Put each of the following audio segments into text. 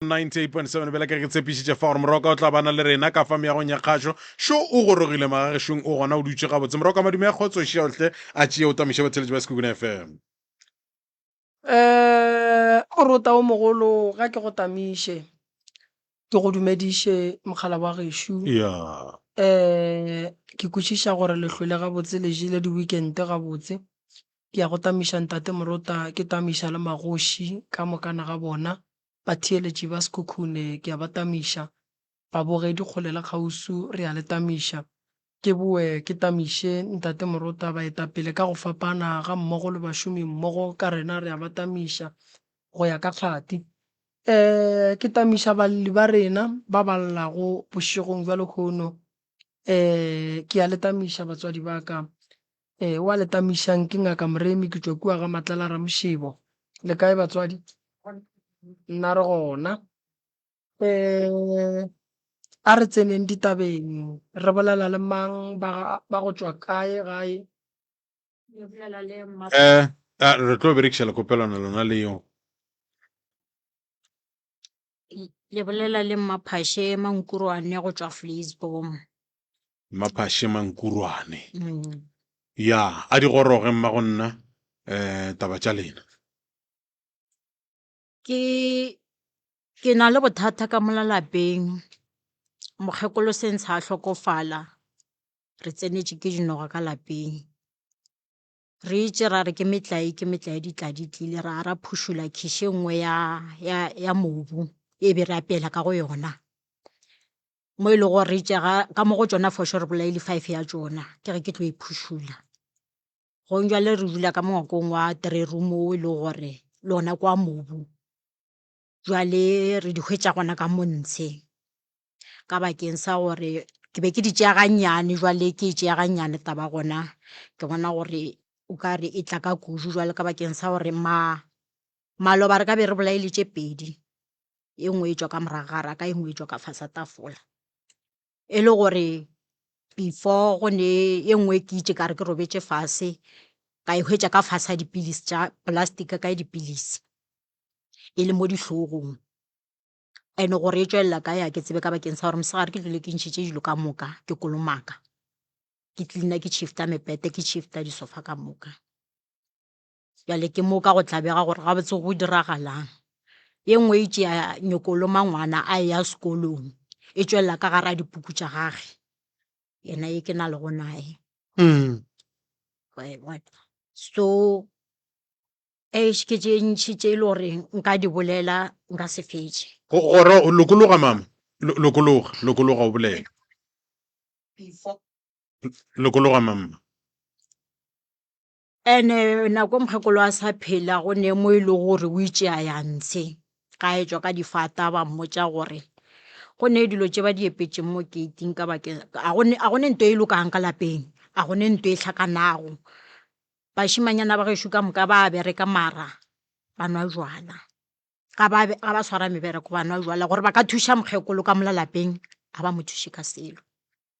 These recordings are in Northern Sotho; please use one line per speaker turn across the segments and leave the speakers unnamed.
98.7 bjale ka ke tshepišitše fa gore moroka o tla bana le rena ka fa meagong ya kgašo šo o gorogile magagešong o gona o dutše gabotse moroka madume a kgotso šiaohle a tšee o tamiše batheletši ba Sekhukhune FM.
Um morota o mogolo ga ke go tamiše ke go dumediše mokgala wa gešo
ya
um ke kwešiša gore le hlwele gabotse le jele di-weekend gabotse ke ya go tamiša ntate morota ke tamiša le magoši ka mokana ga bona Batheeletši ba Sekhukhune ke a ba tamiša, babogedi kgole le kgauswi re a le tamiša. Ke boe ke tamiše Ntate Morota, baetapele ka go fapana ga mmogo le bašomi mmogo ka rena re a ba tamiša go ya ka kgati. Um ke tamiša balli ba rena ba ba llago bošegong bja lehono. Um ke a le tamiša batswadi ba ka. Ee, wa le tamišang ke Ngaka Moremi ke tšwa kua ga Matlala Ramošebo. Le kae batswadi? Nna re gona. Eh, a re tseneng ditabeng. Re bolela le mang ba ba go tšwa kae gae?
Le bolela le mma.
Eh, a re tlo berekiša lekopelwana lona leo.
Le bolela le Mmaphashe Mankurwane go tšwa Vleisboom.
Mmaphashe Mankurwane.
Mm.
Ya, a di goroge mma go nna eh taba tša lena.
Ke ke na le bothata ka mola lapeng. Mokgekolo sentsha a hlokofala. Re tsenetše ke dinoga ka lapeng. Re itše ra re ke metlae ke metlae di tla di tlile ra ra phušola khiši e nngwe ya, ya, ya mobu e be re apeela ka go yona. Mo e lego gore re itše ga ka mo go tšona for sure re bolaile five ya tšona ke ge ke tlo e phušola. Gong jwale re dula ka mo ngwakong wa three room o e lego gore le ona ke wa mobu. Jwale re di hwetša gona ka mo ntshe. Ka bakeng sa gore ke be ke di tšea gannyane jwale ke e tšea gannyane taba gona ke bona gore o ka re e tla ka kudu jwale ka bakeng sa gore ma maloba re ka be re bolaile tše pedi e nngwe e tšwa ka morago ga raka e nngwe e tšwa ka fase tafola e le gore before go ne e nngwe ke itše ka re ke robetše fase ka e hwetša ka fase ga dipilisi tša plastic ka dipilisi e le mo dihlogong. And gore e tšwelela kae ga ke tsebe ka bakeng sa gore mosegare ke tlile ke ntšhitše dilo ka moka ke kolomaka ke cleaner ke shifta mepete ke shifta disofa ka moka. Bjale ke mo ka go tlabega gore gabotse go diragalang. Ye nngwe e tšea nyoko loma ngwana a eya sekolong e tšwelela ka gare ga dipuku tša gage yena ye ke na le go nae. Wa e bona? So Eish, ke tše ntši tše e le gore nka di bolela nka se fetše.
Go, gore lokologa mama, lokologa, lokologa o bolele. Lokologa mama.
Ene nako e mokgekolo a sa phela go ne mo e le gore o itše a ya ntshe ga etšwa ka difata ba mmotša gore go ne dilo tše ba di epetšeng mo gate-ing ka bakeng a go ne a go ne nto e lokang ka lapeng a go ne nto e hlakanago. Bašemanyana ba gešo ka moka ba bereka mara ba nwa jwala. Ga ba ga ba swara mebereko ba nwa jwala gore ba ka thuša mokgekolo ka mola lapeng ga ba mo thuše ka selo.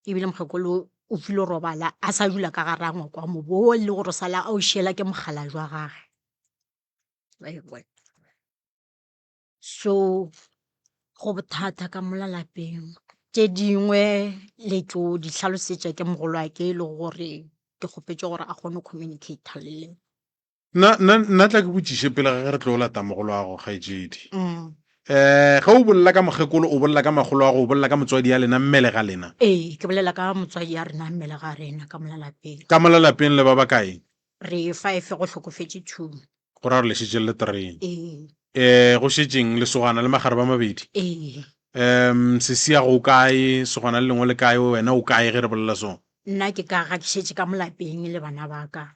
Ebile mokgekolo o filo robala a sa dula ka gare ga ngwako wa mobu o le gore o sala a o šiela ke mokgalabje wa gage. Wa e bona? So go bothata ka mola lapeng. Tše dingwe le tlo di hlalosetša ke mogolwake e le gore ke kgopetše gore a kgone go communicate le lena.
Nna, nna, nna tla ke botšiše pele ga ge re tlo lata mogolo wa gago kgaetšedi. Um ge o bolela ka mokgekolo, o bolela ka makgolo wa gago, o bolela ka motswadi ya lena, mmele ga lena?
Ee, ke bolela ka motswadi ya rena, mmele ga rena ka mola lapeng.
Ka mola lapeng le ba bakae?
Re five, go hlokofetše two.
Go ra gore le šetše le le three.
Ee.
Eh, go šetšeng lesogana le magare ba mabedi?
Ee.
Um, sesi ya go kae, sogana le lengwe le kae, wena o kae ge re bolela so?
Nna ke ka ga ke šetše ka mo lapeng le bana ba ka.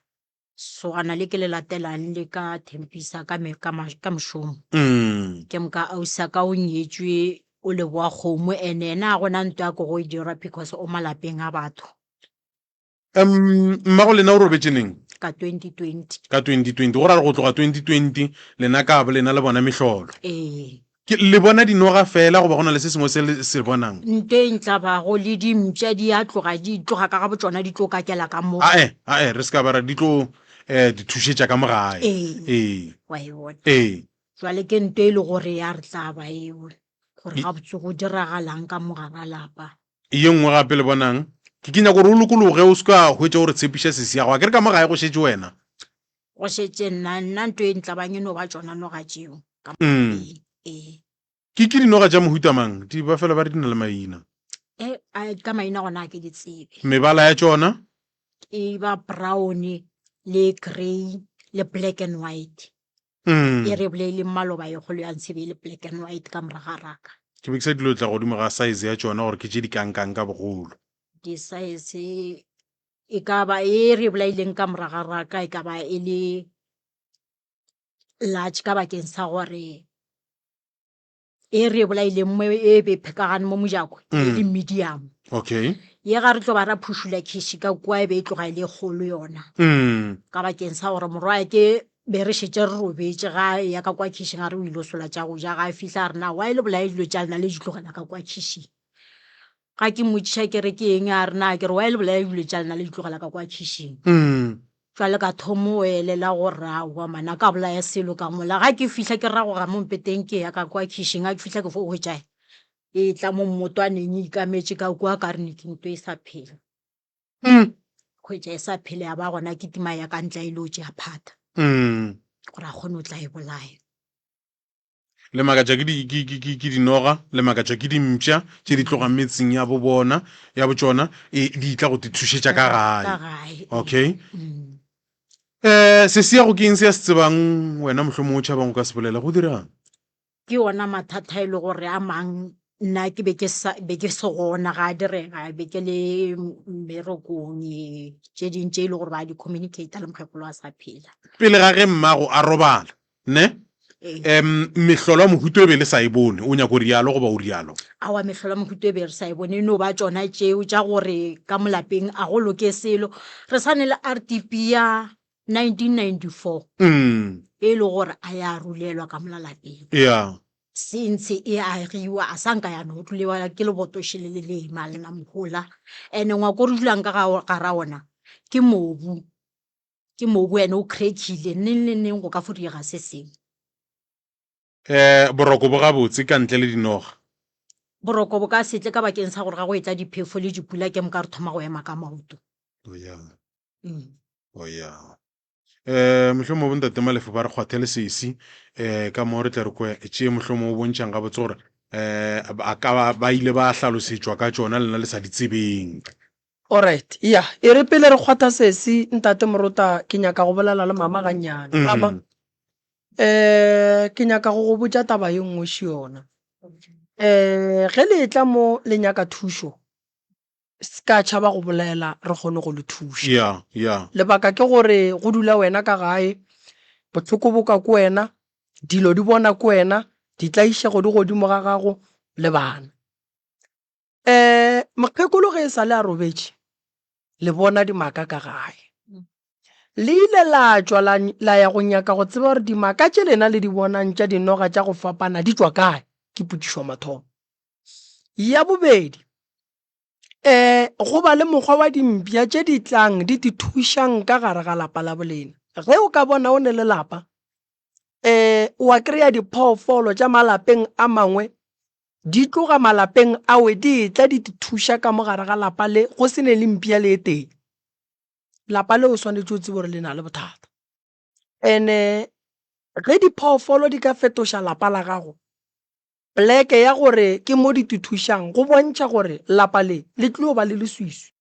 Sogana le ke le latelang le ka Thempisa ka me, ka ma, ka mošomo.
Mm.
Ke moka ausi wa ka o nyetšwe o leboa kgomo and yena ga gona nto ya ko go e dira because o malapeng a batho.
Um, mmago lena o robetše neng?
Ka 2020.
Ka 2020, go ra gore go tloga 2020 lena ka bo lena le bona mehlolo.
Ee.
Ke, le bona dinoga fela goba go na le se sengwe se le se bonang?
Nto e ntlabago le dimpša di a tloga di tloga ka ga botšona di tlo kakela ka mo.
Ae, ae, re se ka ba ra di tlo eh, di thušetša ka mo gae.
Ee.
Ee.
Wa e bona.
Ee.
Jwale ke nto e le gore ya re tlaba eo gore gabotse go diragalang ka mo gara lapa.
Ye nngwe gape le bonang, ke ke nyaka gore o lokologe o se ka hwetša o re tshepiša sesi ya gago. Akere ka mo gae go šetše wena?
Go šetše nna, nna nto e ntlabang e no ba tšona noga tšeo ka mo lapeng. Ee.
Ke ke dinoga tša mohuta mang? Di ba fela ba re di na le maina.
E, a, ka maina gona a ke di tsebe.
Mebala ya tšona?
E ba brown le grey le black and white.
Mm.
E re bolaileng maloba e kgolo ya ntshe be e le black and white ka moraga raka.
Ke be ke sa dilo tla godimo ga size ya tšona gore ke tše di kangkang ka bogolo.
Di-size e ka ba e re bolaileng ka moraga raka e ka ba e le large ka bakeng sa gore e re e bolaileng mo e be phekagane mo mojako e
Mm.
le medium
Okay.
ye ga re tlo ba ra phušula khiši ka kua e be e tloga e le kgolo yona
Mm.
ka bakeng sa gore morwa ke be re šetše re robetše ga a eya ka kwa khišing a re o ile o sola tša go ja ga a fihla a re na why le bolaye dilo tša lena le di tlogela ka kwa khišing ga ke mmotšiša ke re ke eng a re na ke re why le bolaye dilo tša lena le di tlogela ka kwa khišing
Mm.
Jwale ka thomo o elela gore aowa man a ka bolaya selo ka mola. Ga ke fihla ke ragoga mo mpeteng ke ya ka kwa khišing, ga ke fihla ke fo hwetša e tla mo mmotwaneng e ikametše ka kwa ka re ne ke nto e sa phela.
Mm.
Hwetša e sa phela ya ba gona kitima ya ka ntle a ile go tšea phata
Mm.
gore a kgone go tla e bolaya.
Le makatša ke, di, ke, ke, ke, ke dinoga, le makatša ke dimpša tše di tlogang metseng ya bo bona, ya bo tšona, e, di tla go te thušetša ka
Ka
gae.
gae.
Okay.
Mm.
Eh, se se ya go ke eng se ya se tsebang wena mohlomongwe o tšhabang o ka se bolela go dirang?
Ke ona mathata e le gore a mang nna ke be ke sa be ke se gona ga a direga be ke le mmerekong tše ding tše e le gore ba di communicate le mokgekolo a sa phela.
Pele ga ge mmago a robala, Ne?
Ee.
Um, mehlolo ya mohuto e be le sa e bone, o nyako rialo goba o rialo?
Aowa, mehlolo ya mohuto e be re sa e bone, e no ba tšona tšeo tša gore ka mo lapeng a go loke selo. Re sa ne le RDP ya 1994
Mm,
e le gore a ya rulelwa ka mola lapeng.
yeah.
Since e agiwa a sa nka ya no rulewa ke leboto šele le le ema lena mohola. Ene ngwako o re dulang ka ga gara ona ke mobu. Ke mobu ene o crackile neng le neng go ka fo diega se sengwe.
Um boroko bo gabotse ka ntle le dinoga.
Boroko bo ka se tle ka bakeng sa gore ga go etla diphefo le dipula ke moka re thoma go ema ka maoto.
Oh ya.
Mm.
Oh ya. Um mohlomongwe bontate Malefo ba re kgwathele sesi um ka mo re tle re kwe tše mohlomongwe o bontšhang gabotse gore um a ka ba ba ile ba hlalosetšwa ka tšona lena le sa di tsebeng.
Alright, ya, e re pele re kgwatha sesi, Ntate Morota, ke nyaka go bolela le mama gannyane. Mama,
Mm.
eh, ke nyaka go go botša taba ye nngwe še yona. Eh, ge le etla mo le nyaka thušo, se ka tšhaba go bolela, re kgone go le thuša.
Ya, ya.
Lebaka ke gore go dula wena ka gae, bohloko bo ka ko wena, dilo di bona ko wena, ditlaišego di godimo ga gago le bana. Um mokgekolo ge e sa le a robetše, le bona dimaka ka gae. Le ile la tšwa la, la ya go nyaka go tseba gore dimaka tše lena le di bonang tša dinoga tša go fapana di tšwa kae? Ke potšišo ya mathomo. Ya bobedi, um go ba le mokgwa wa dimpša tše di tlang di te thušang ka gare ga lapa la bolena. Ge o ka bona o ne le lapa, um wa kry-a diphoofolo tša malapeng a mangwe Di tloga malapeng ao di etla di thuša ka mo gare ga lapa le go se ne le mpša le e tee. Lapa leo o swanetše o tsebe gore le na le bothata. Ene ge diphoofolo di ka fetoša lapa la gago pleke ya gore ke mo di thušang go bontšha gore lapa le le tlo ba le leswiswi.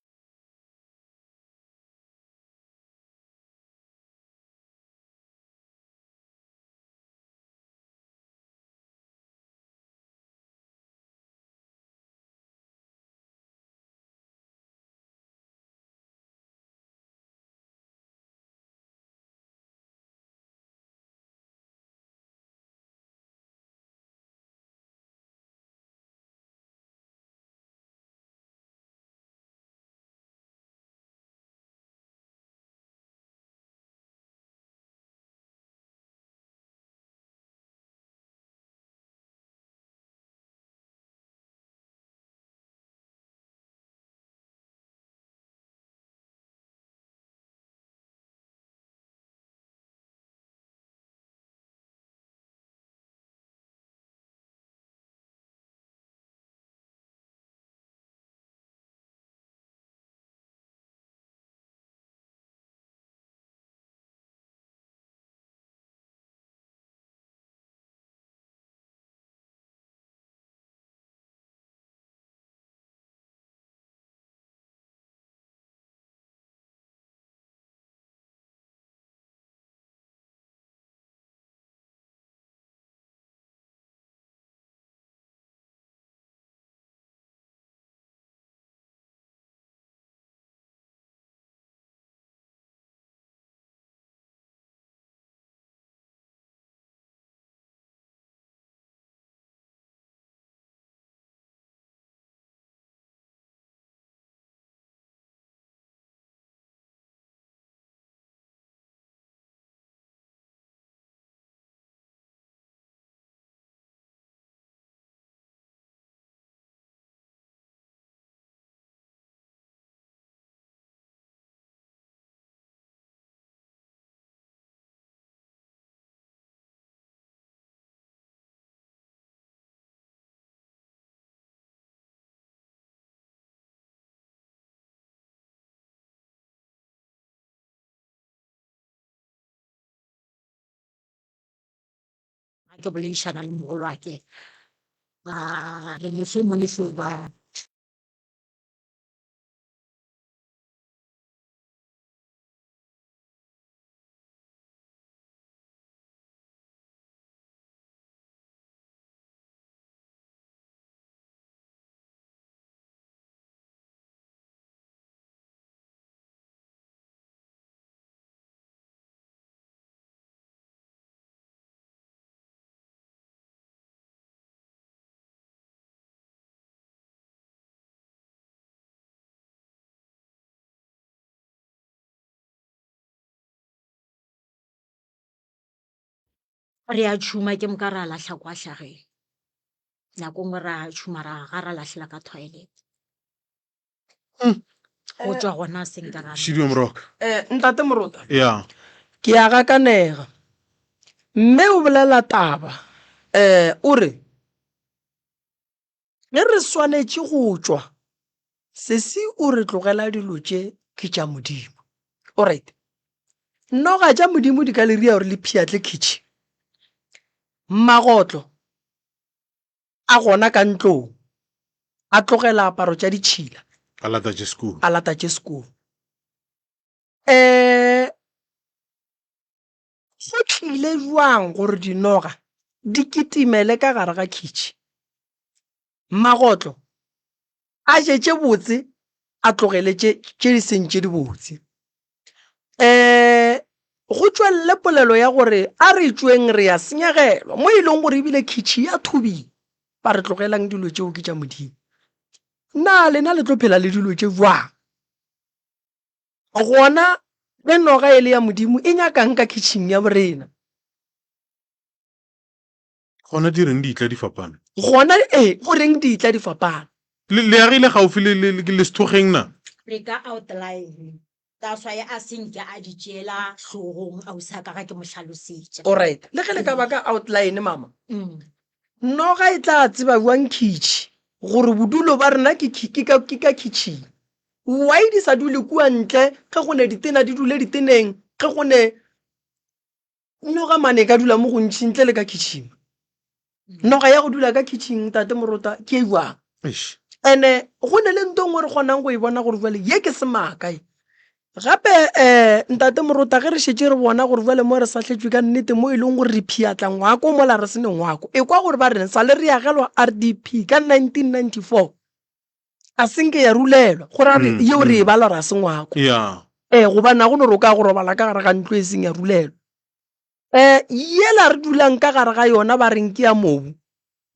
Ke boledišana le mogolwake a re mohlomong le fo ba. Re a tšhuma ke moka ra lahla kwa hlageng. Nako nngwe ra tšhuma ra ga ra lahlela ka toilet. Go tšwa gona se nka ra.
Šidio Moroka.
Eh, Ntate Morota.
Ya.
Ke a gakanega. Mme o bolela taba. Eh, o re, Ge re swanetše go tšwa, sesi o re tlogela dilo tše ke tša Modimo. Alright. Noga tša Modimo di ka le ria gore le phiatle khitšhi. Magotlo a gona ka ntlong, a tlogela aparo tša ditšhila.
A lata tše sekolo.
A lata tše sekolo. Eh, go tlile bjang gore dinoga di kitimele ka gare ga khitšhi? Magotlo a je tše botse a tlogele tše tše di seng tše dibotse. Um go tšwelele polelo ya gore a re tšweng re ya senyegelwa mo e leng gore ebile khitšhi ya thubiwa, ba re tlogelang dilo tšeo ke tša Modimo. Na lena le tlo phela le dilo tše bjang? Gona ge noga e le ya Modimo e nyakang ka khitšhing ya borena?
Gona di reng di tla di fapana?
Gona ee, go reng di tla di fapana?
Le, le agile gaufi le, le, le, le sethokgeng na?
Re ka outline. That's why a se nke a di tšeela hlogong ausi a ka ga ke mo hlalosetša.
Alright, le ge le ka ba ka outline mama, noga e tla tseba bjang khitšhi gore bodulo ba rena ke, ke ka, ke ka khitšhing? Why di sa dule kua ntle ge go ne ditena di dule diteneng, ge go ne Noga mane e ka dula mo gontši ntle le ka kitchen. Noga ya go dula ka kitchen tate Morota ke e jwang?
Eish.
Ene go ne le nto nngwe re kgonang go e bona gore jwale ye ke semaka ye. Gape um ntate Morota ge re šetše re bona gore jwale mo re sahletšwe ka nnete mo e leng gore re phiatla ngwako mola re se ne ngwako. Ekwa gore ba reng sa le re agelwa RDP ka 1994. A se nke ya rulelwa go ra re yeo re e bala gore a se ngwako.
Yeah.
Ee, gobane ga go no re o ka go robala ka gare ga ntlo e seng ya rulelwa. Um yela re dulang ka gare ga yona ba reng ke ya mobu,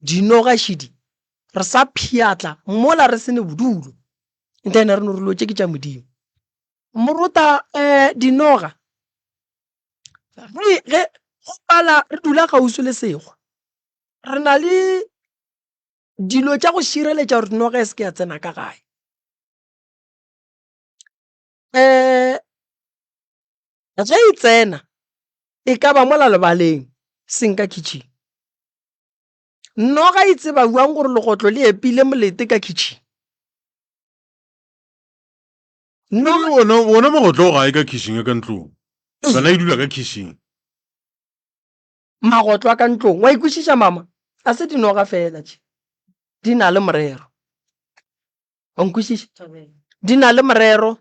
dinoga šidi, re sa pheatla mola re se ne bodulo. Then re no re dilo tše ke tša Modimo. Morota um dinoga ge ge go pala re dula kgauswi le sekgwa, re na le dilo tša go šireletša gore noga e se ke ya tsena ka gae. Um ge e tsena e ka ba mola lebaleng seng ka kitchen. Noga e tseba bjang gore legotlo le epile molete ka kitchen?
Noga wona wona magotlo ga e ka kitchen ka ntlong. Yona e dula ka kitchen.
Magotlo a ka ntlong. Wa ikwešiša mama? A se dinoga fela tše. Di na le morero. Wa nkwešiša? Di na le morero.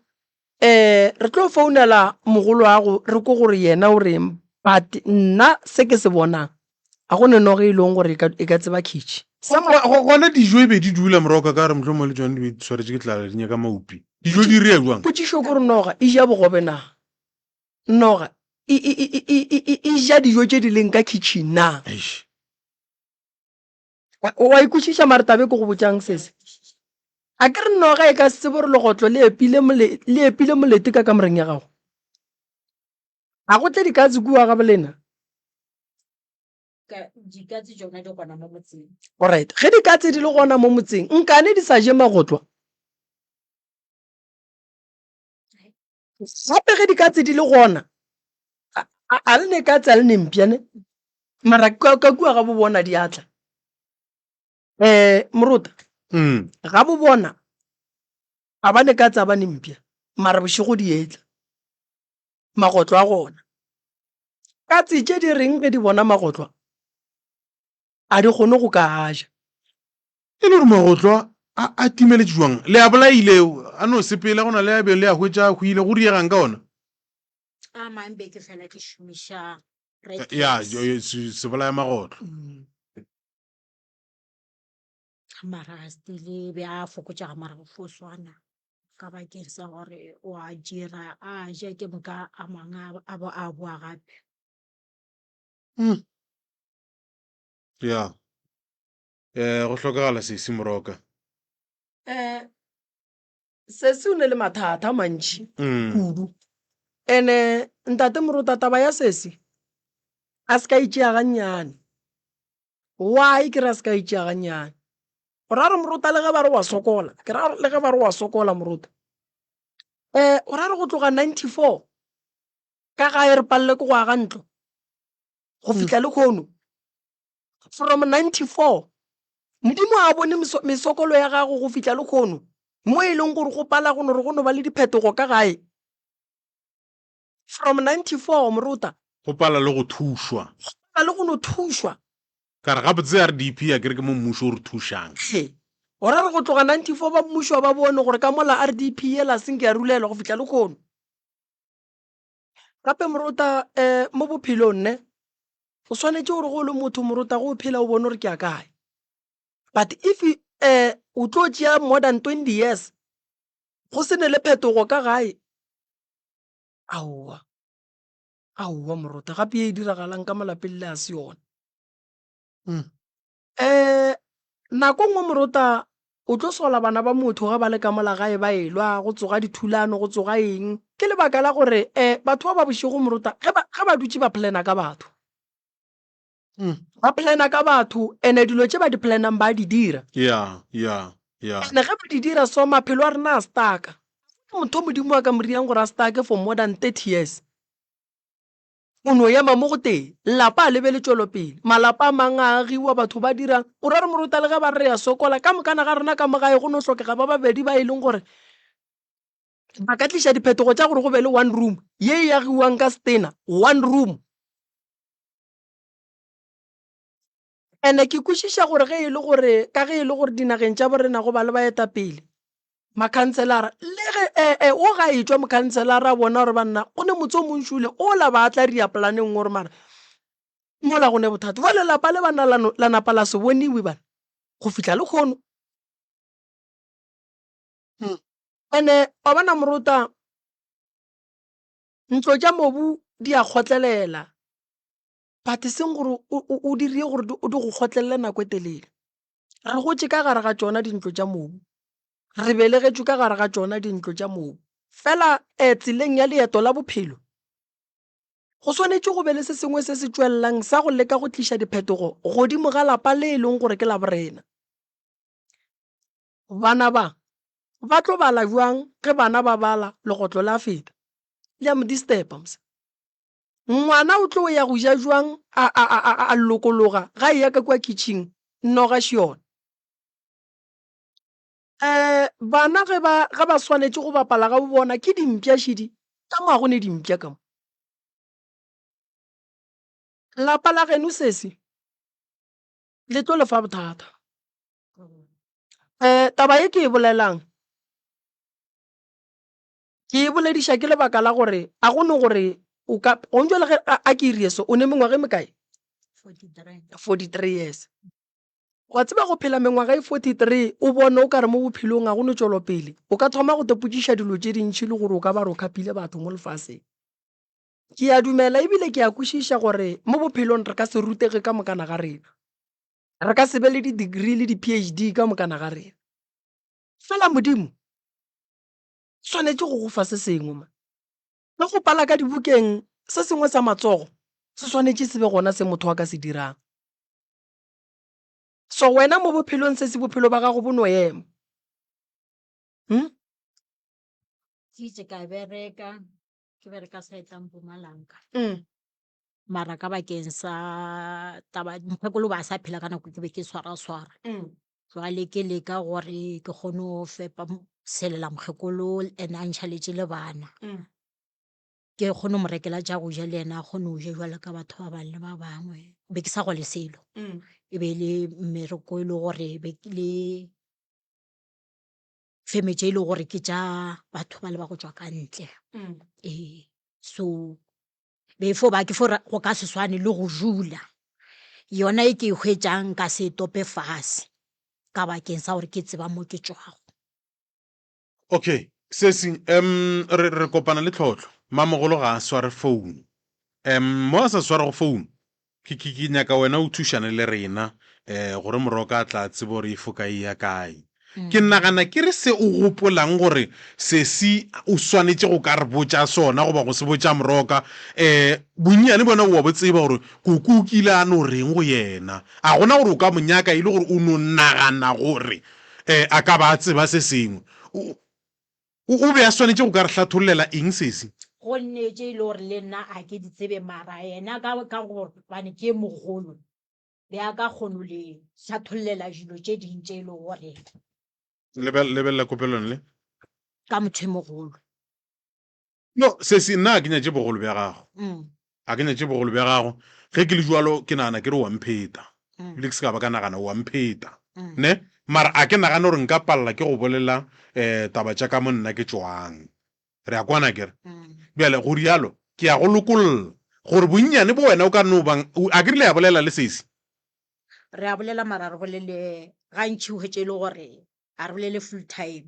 Um re tlo founela mogoloago re kwe gore yena o reng but nna se ke se bonang ga go ne noga e leng gore e ka, e ka tseba khitšhi.
Gona dijo e be di dula morago ka ka re mohlomongwe le tšona di be di swaretše ke tlala di nyaka maupi. Dijo di rea bjang?
Potšišo ke gore noga e ja bogobe na? Noga e, e, e, e, e, e, e ja dijo tše di leng ka kitchen na?
Eish.
Wa, wa ikwešiša mare tabe ke go botšang sese? A ke re noga e ka se tsebe gore legotlo le epile mole, le epile molete ka kamoreng ya gago? A go tle dikatse kua ga bolena?
Ka, dikatse tšona di gona mo motseng.
Alright, ge dikatse di le gona mo motseng, nkane di sa je magotlwa? Gape ge dikatse di le gona, a le ne katse a le ne mpša ne, mara ka kua ga bo bona di atla. Um morota
mm.
ga bo bona a ba ne katse a ba ne mpša, mara bošego di etla magotlo a gona. Katse tše di reng ge di bona magotlwa? A di kgone go ka a ja.
E le gore magotlo a a timeletše jwang? Le a bolaile, a no sepela, go na le a be le a hwetša a hwile, go diegang ka ona?
A mang be ke fela ke šomiša Red
Ya,
Tax.
sebolaya magotlo.
Mara still be a fokotšega mara go fo swana ka bakeng sa gore o a dira a ja ke moka a mangwe a bo a boa gape.
Ya. Eh, go hlokagala sesi moroka.
Um sesi o ne le mathata a mantši
Mm.
kudu ene ntate morota taba ya sesi a se ka itšea gannyane why ke re a se ka itšea gannyane o ra re morota le ge ba re wa sokola ke ra le ge ba re wa sokola morota um o ra re go tloga 94 ka gae re palele ke go aga ntlo go fihla le kgono from 94 modimo a bone mesokolo ya gago go fihla le kgono mo e leng gore go pala go no re go no ba le diphetogo ka gae from 94 morota
Go pala le go thušwa.
Go pala le go no thušwa.
Ka re gabotse RDP a kere ke mo mmušo o re thušang.
Ee. O ra re go tloga 94 ba mmušo ba bone gore ka mola RDP yela se nke ya rulelwa go fihla le kgono. Gape morota um mo bophelong ne o swanetše gore go le motho morota go o phela o bone gore ke ya kae. But if um o tlo tšea more than 20 years go se ne le phetogo ka gae, aowa, aowa morota gape ye e diragalang ka mo lapeng le a se yona. Um nako nngwe morota o tlo sola bana ba motho ge ba le ka mola gae ba elwa, go tsoga dithulano, go tsoga eng. Ke lebaka la gore um batho ba ba bošego morota ge ba, ge ba dutše ba plana ka batho. Ba plana ka batho and-e dilo tše ba di planang ba di dira.
Ya, ya, ya.
And-e ge ba di dira so maphelo a rena a stuck-a. Motho Modimo a ka mo dirang gore a stuck-e for more than 30 years. O no ema mo go tee, lapa a le be le tšwelopele. Malapa a mang a agiwa, batho ba dirang. O ra re moruta le ge ba re re a sokola, ka mokana ga rena ka mo gae go no hlokega ba babedi ba e leng gore ba ka tliša diphetogo tša gore go be le one room ye e agiwang ka setena, one room. Ene ke kwešiša gore ge e le gore ka ge e le gore dinageng tša borena go ba le baetapele, makhanselara, le ge e, e, o ga etšwa mokhanselara a bona gore banna go ne motse o montši ole ola ba tla ria polaneng gore mara mola go ne bothata. Jwale lapa le bana la, la napa la se boniwe bana go fihla le kgono. Ene wa bona morota ntlo tša mobu di a kgotlelela. But e seng gore o dirie gore di go kgotlelele nako e telele. Re gotše ka gare ga tšona dintlo tša mobu, re belegetšwe ka gare ga tšona dintlo tša mobu. Fela um tseleng ya leeto la bophelo, go swanetše go be le se sengwe se se tšwelelang sa go leka go tliša diphetogo godimo ga lapa le e leng gore ke la borena. Bana ba ba tlo bala bjang ge bana ba bala legotlo la feta? Le a mo disturba mos. Ngwana o tlo ya go ja jwang a, a, a, a, a lokologa ga eya ka kua kitšhing noga še yona. Um bana ge ba, ge ba swanetše go bapala ga bo bona ke dimpša šidi, ka mo ga go ne dimpša ka mo. Lapa la geno sesi le tlo le fa bothata. Um taba ye ke e bolelang Ke e bolediša ke lebaka la gore a go no gore o ka gong jwale ge a ke irie so o ne mengwaga e mekae?
43.
43 years. Wa tseba go phela mengwaga e 43 o bone o ka re mo bophelong ga go no tšwelopele, o ka thoma go tepotšiša dilo tše dintši le gore o ka ba re o khapile batho mo lefaseng. Ke a dumela ebile ke a kwešiša gore mo bophelong re ka se rutege ka mokana ga rena. Re ka se be le di-degree le di-P_H_D ka mokana ga rena. Fela Modimo swanetše go go fa se sengwe ma. Le go pala ka dibukeng se sengwe sa matsogo se swanetše se be gona se motho a ka se dirang. So wena mo bophelong se se bophelo ba gago bo no ema. Hmm?
Ke itše ka bereka, ke bereka side la Mpumalanga.
Mm.
Mara ka bakeng sa taba mokgekolo ba sa phela ka nako ke be ke swara swara.
Mm.
Jwale ke leka gore ke kgone go fepa selela mokgekolo ene a ntšhaletše le bana. Ke kgone go mo rekela tša go ja le yena a kgone go ja jwalo ka batho ba bangwe le ba bangwe. Be ke sa gole selo. E be e le mmereko e le gore be ke le feme tše e le gore ke tša batho ba le ba go tšwa ka ntle. Ee, so be fo ba ke fo ra go ka se swane le go dula. Yona e ke e hwetšang nka se e tope fase ka bakeng sa gore ke tseba mo ke tšwago.
Okay, sesi, um re, re kopana le tlhohlo. Mamogolo ga a sware phone. Um mo a sa swarego phone, ke, ke, ke nyaka wena o thušane le rena um gore Moroka a tla a tsebe gore e foka e ya kae. Ke nagana ke re se o gopolang gore sesi o swanetše go ka re botša sona goba go se botša Moroka, um bonnyane bona o a bo tseba gore koko o kile a no reng go yena. A gona gore o ka mo nyaka e le gore o no nagana gore um a ka ba a tseba se sengwe. O, o, o be a swanetše go ka re hlathollela eng sesi?
Gonne tše e le gore le nna a ke di tsebe mara yena ka, ka gobane ke e mogolo be a ka kgono le hlathollela dilo tše ding tše e le gore.
Lebel, lebelela kopelong le.
Ka motho e mogolo.
No, sesi, nna a ke nyatše bogolo bja gago. A ke nyatše bogolo bja gago. Ge ke le jwalo, ke nagana ke re o a mpheta. Ebile ke se ka ba ka nagana, o a mpheta. Ne? Mara a ke nagane gore nka palela ke go bolela um taba tša ka mo nna ke tšwang. Re a kwana akere? Bjale, go rialo, ke ya go lokolla gore bonnyane bo wena o ka no bang, a ke rile ya bolela le sesi?
Re a bolela mara re bolele gantši o hwetše e le gore a re bolele full time.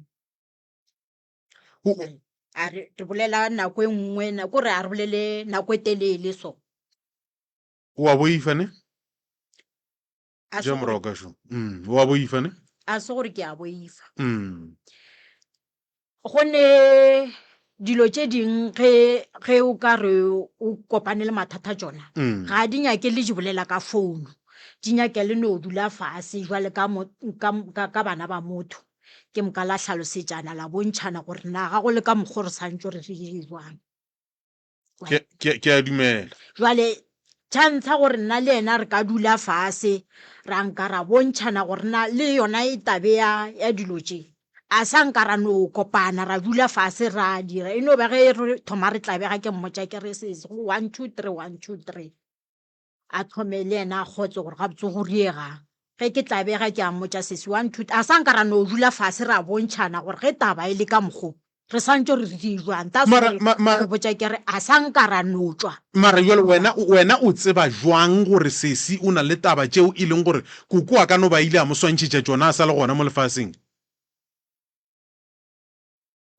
A re re bolela nako e nngwe na kore a re bolele nako e telele so.
O a boifa ne?
A se
Ja
gore
moroka šo. Mm, o a boifa ne?
a se gore ke a boifa.
Mm.
Go ne dilo tše ding ge ge o ka re o kopane le mathata tšona
Mm.
ga di nyake le di bolela ka founu di nyake le no dula fase jwale ka, mo, ka, ka, ka bana ba motho Ke moka la hlalosetšana, la bontšhana gore na ga go le ka mokgo re santšo re re jwang.
Ke, ke, ke a dumela.
Jwale chance gore nna le yena re ka dula fase ra nka ra bontšhana gore na le yona e tabe ya, ya dilo tše a sa nka ra no kopana ra dula fase ra dira e no ba ge re thoma re tlabega ke mmotša ke re se 1 2 3 1 2 3 a thome le yena a kgotse gore gabotse go riegang. Ge ke tla bega ke a mmotša sesi wa nthuta, a sa nka ra no dula fase ra bontšhana gore ge taba e le ka mokgo re swantše re dire jwang. That's
Mara,
why
ma, ma,
ke botša ke re a sa nka ra no tšwa.
Mara jwale wena, wena o tseba jwang gore sesi o na le taba tšeo e leng gore koko a ka no ba ile a mo swantšhetša tšona a sa le gona mo lefaseng?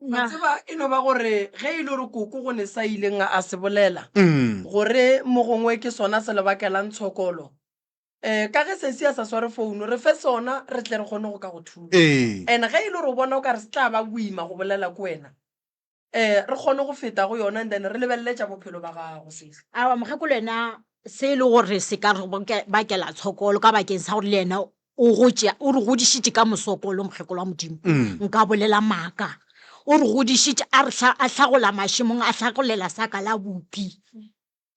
Wa tseba e no ba gore ge e le gore koko go ne sa ileng a se bolela
Mm.
gore mo gongwe ke sona se le bakelang tshokolo um ka ge sesi a sa sware founu re fe sona re tle re kgone go ka go thuša
Ee.
and ge e le gore o bona o ka re se tla ba boima go bolela ko wena um re kgone go feta go yona and then re lebelele tša bophelo ba gago sesi.
Aowa mokgekolo yena se e le gore se ka re bakela tshokolo ka bakeng sa gore le yena o gotše o re godišitše ka mosokolo mokgekolo wa modimo
Mm.
nka bolela maaka o re godišitše a re hla- a hlagola mašemong a hlagolela saka la bupi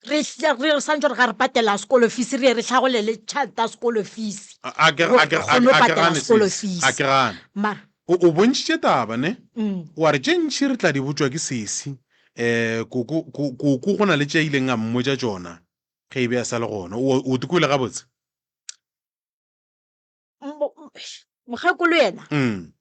re hle- re santse re ga re patela sekolo fees re ye re hlagolele tšhelete ya sekolo fees
A a ke
gore
a ke
re
a
kgone go
a ke
patela
gane
sekolo
sesi.
fees
A ke gane.
mara
O o bontšhitše taba ne?
mm.
Wa re tše ntši re tla di botšwa ke sesi. Eh koko ko- koko go na le tše a ileng a mmotša tšona ge e be a sa le gona. O o di kwele gabotse?
Mokgekolo yena
Mm.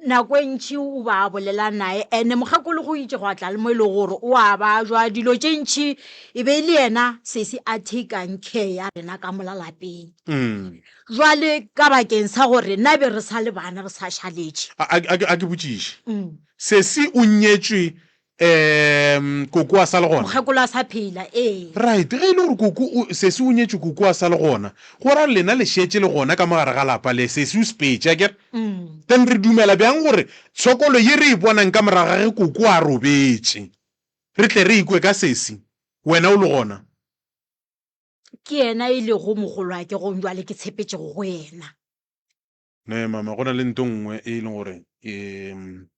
nako e ntšhi o ba a bolela naye ene mokgekolo go itše go a tla le mo e le gore o a ba jwa dilo tše ntšhi e be e le yena sesi a takang care ya rena ka mola lapeng
Mm.
jwale ka bakeng sa gore nna be re sa le bana re sa šaletše
A a a ke a ke botšiše.
Mm.
Sesi o nyetšwe um koko a sa le gona?
Mokgekolo a sa phela, ee.
Right, ge e le gore koko o, sesi o nyetšwe koko a sa le gona, go ra lena le šetše le gona ka mo gare ga lapa le, sesi o sepetše, akere? Then re dumela bjang gore tshokolo ye re e bonang ka morago ga ge koko a robetše, re tle re ikwe ka sesi, wena o le gona?
Ke yena e lego mogolwake gomme bjale ke tshepetšego go yena.
Ne mama, go na le nto nngwe e leng gore um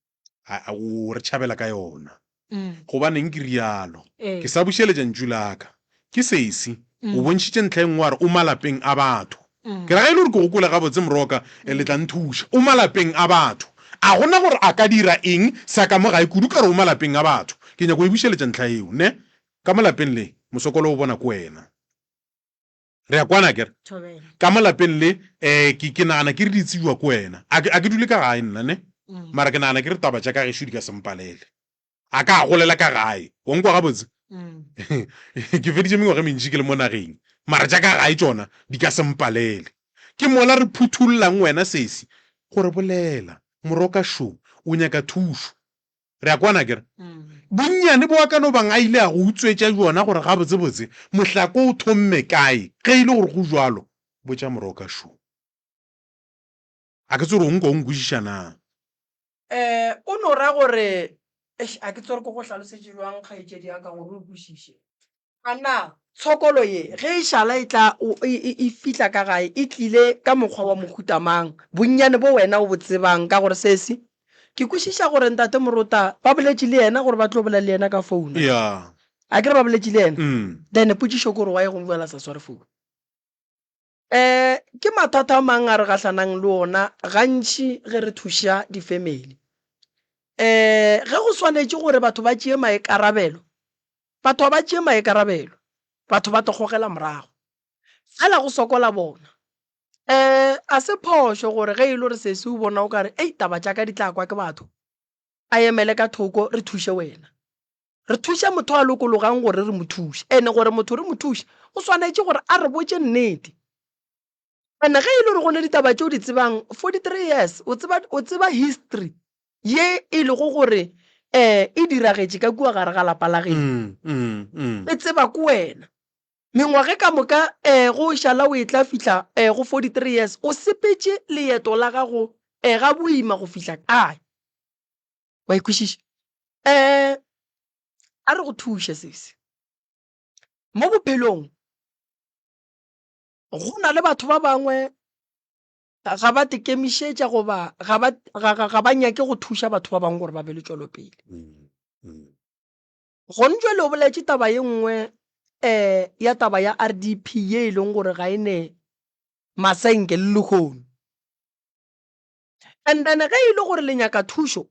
o re tšhabela ka yona.
Mm.
Gobaneng ke rialo?
Ee.
Ke sa bušeletša ntšu la ka. Ke sesi. O
Mm.
bontšhitše ntlha e nngwe wa re o malapeng a batho.
Mm.
Ke ra ge e le gore ke go kwele gabotse Moroka, eh, le tla nthuša. O malapeng a batho. A gona gore a ka dira eng sa ka mo gae kudu ka re o malapeng a batho. Ke nyako e bušeletša ntlha eo, ne? Ka mo lapeng le, mosokolo o bona ke wena. Re a kwana akere? Ka mo lapeng le, um ke, ke nagana ke re di tsebjwa ke wena. A ke, a ke dule ka gae nna, ne? Mara ke nagana ke re taba tša ka gešo di ka se mpalele. A ka golela ka gae. Wa nkwa gabotse? Ke feditše mengwaga e mentši ke le mo nageng, mara tša ka gae tšona di ka se mpalele. Ke mola re phuthollang wena sesi gore bolela, moroka šo, o nyaka thušo. Re a kwana akere? Bonnyane bo a ka no bang a ile a go utswetša bjona gore gabotsebotse mohlako o thomme kae, ge e le gore go bjalo, botša moroka šo. A ke tsebe gore o nkwa o nkwešiša na?
Eh, o no ra gore, eish, a ke tsebe gore ke go hlalosetše bjang kgaetšedi ya ka gore o kwešiše. A na tshokolo ye ge e šala e tla e, e, e fihla ka gae e tlile ka mokgwa wa mohuta mang? Bonnyane bo wena o bo tsebang ka gore sesi, ke kwešiša gore Ntate Morota ba boletše le yena gore ba tlo bolela le yena ka founu.
Ya.
A ke re ba boletše le yena? Then potšišo ke gore why go bjale a sa sware founu? Um ke mathata a mang a re gahlanang le ona gantši ge re thuša di-family? Um ge go swanetše gore batho ba tšee maikarabelo, batho ga ba tšee maikarabelo, batho ba tlo gogela morago, fela go sokola bona. Um a se phošo gore ge e le gore sesi o bona o kare ei taba tša ka di tla kwa ke batho, a emele ka thoko re thuše wena. Re thuša motho a lokologang gore re mo thuše. Ene gore motho re mo thuše, o swanetše gore a re botše nnete. Ene ge e le gore go ne ditaba tše o di tsebang, 43 years, o tseba, o tseba history ye e lego gore um e diragetše ka kua gare ga lapa la geno. E tseba ke wena. Mengwaga ka moka um go šala o etla fihla um go 43 years, o sepetše leeto la gago um ga boima go fihla kae? Wa e kwešiša? Um a re go thuše sesi. Mo bophelong go na le batho ba bangwe ga ba tekemišetša goba ga ba, ga, ga, ga ba nyake go thuša batho ba bangwe gore ba be le tšwelopele. Gone jwale o boletše taba ye nngwe um ya taba ya RDP ye e leng gore ga e ne masenke le lehono. And then ge e le gore le nyaka thušo,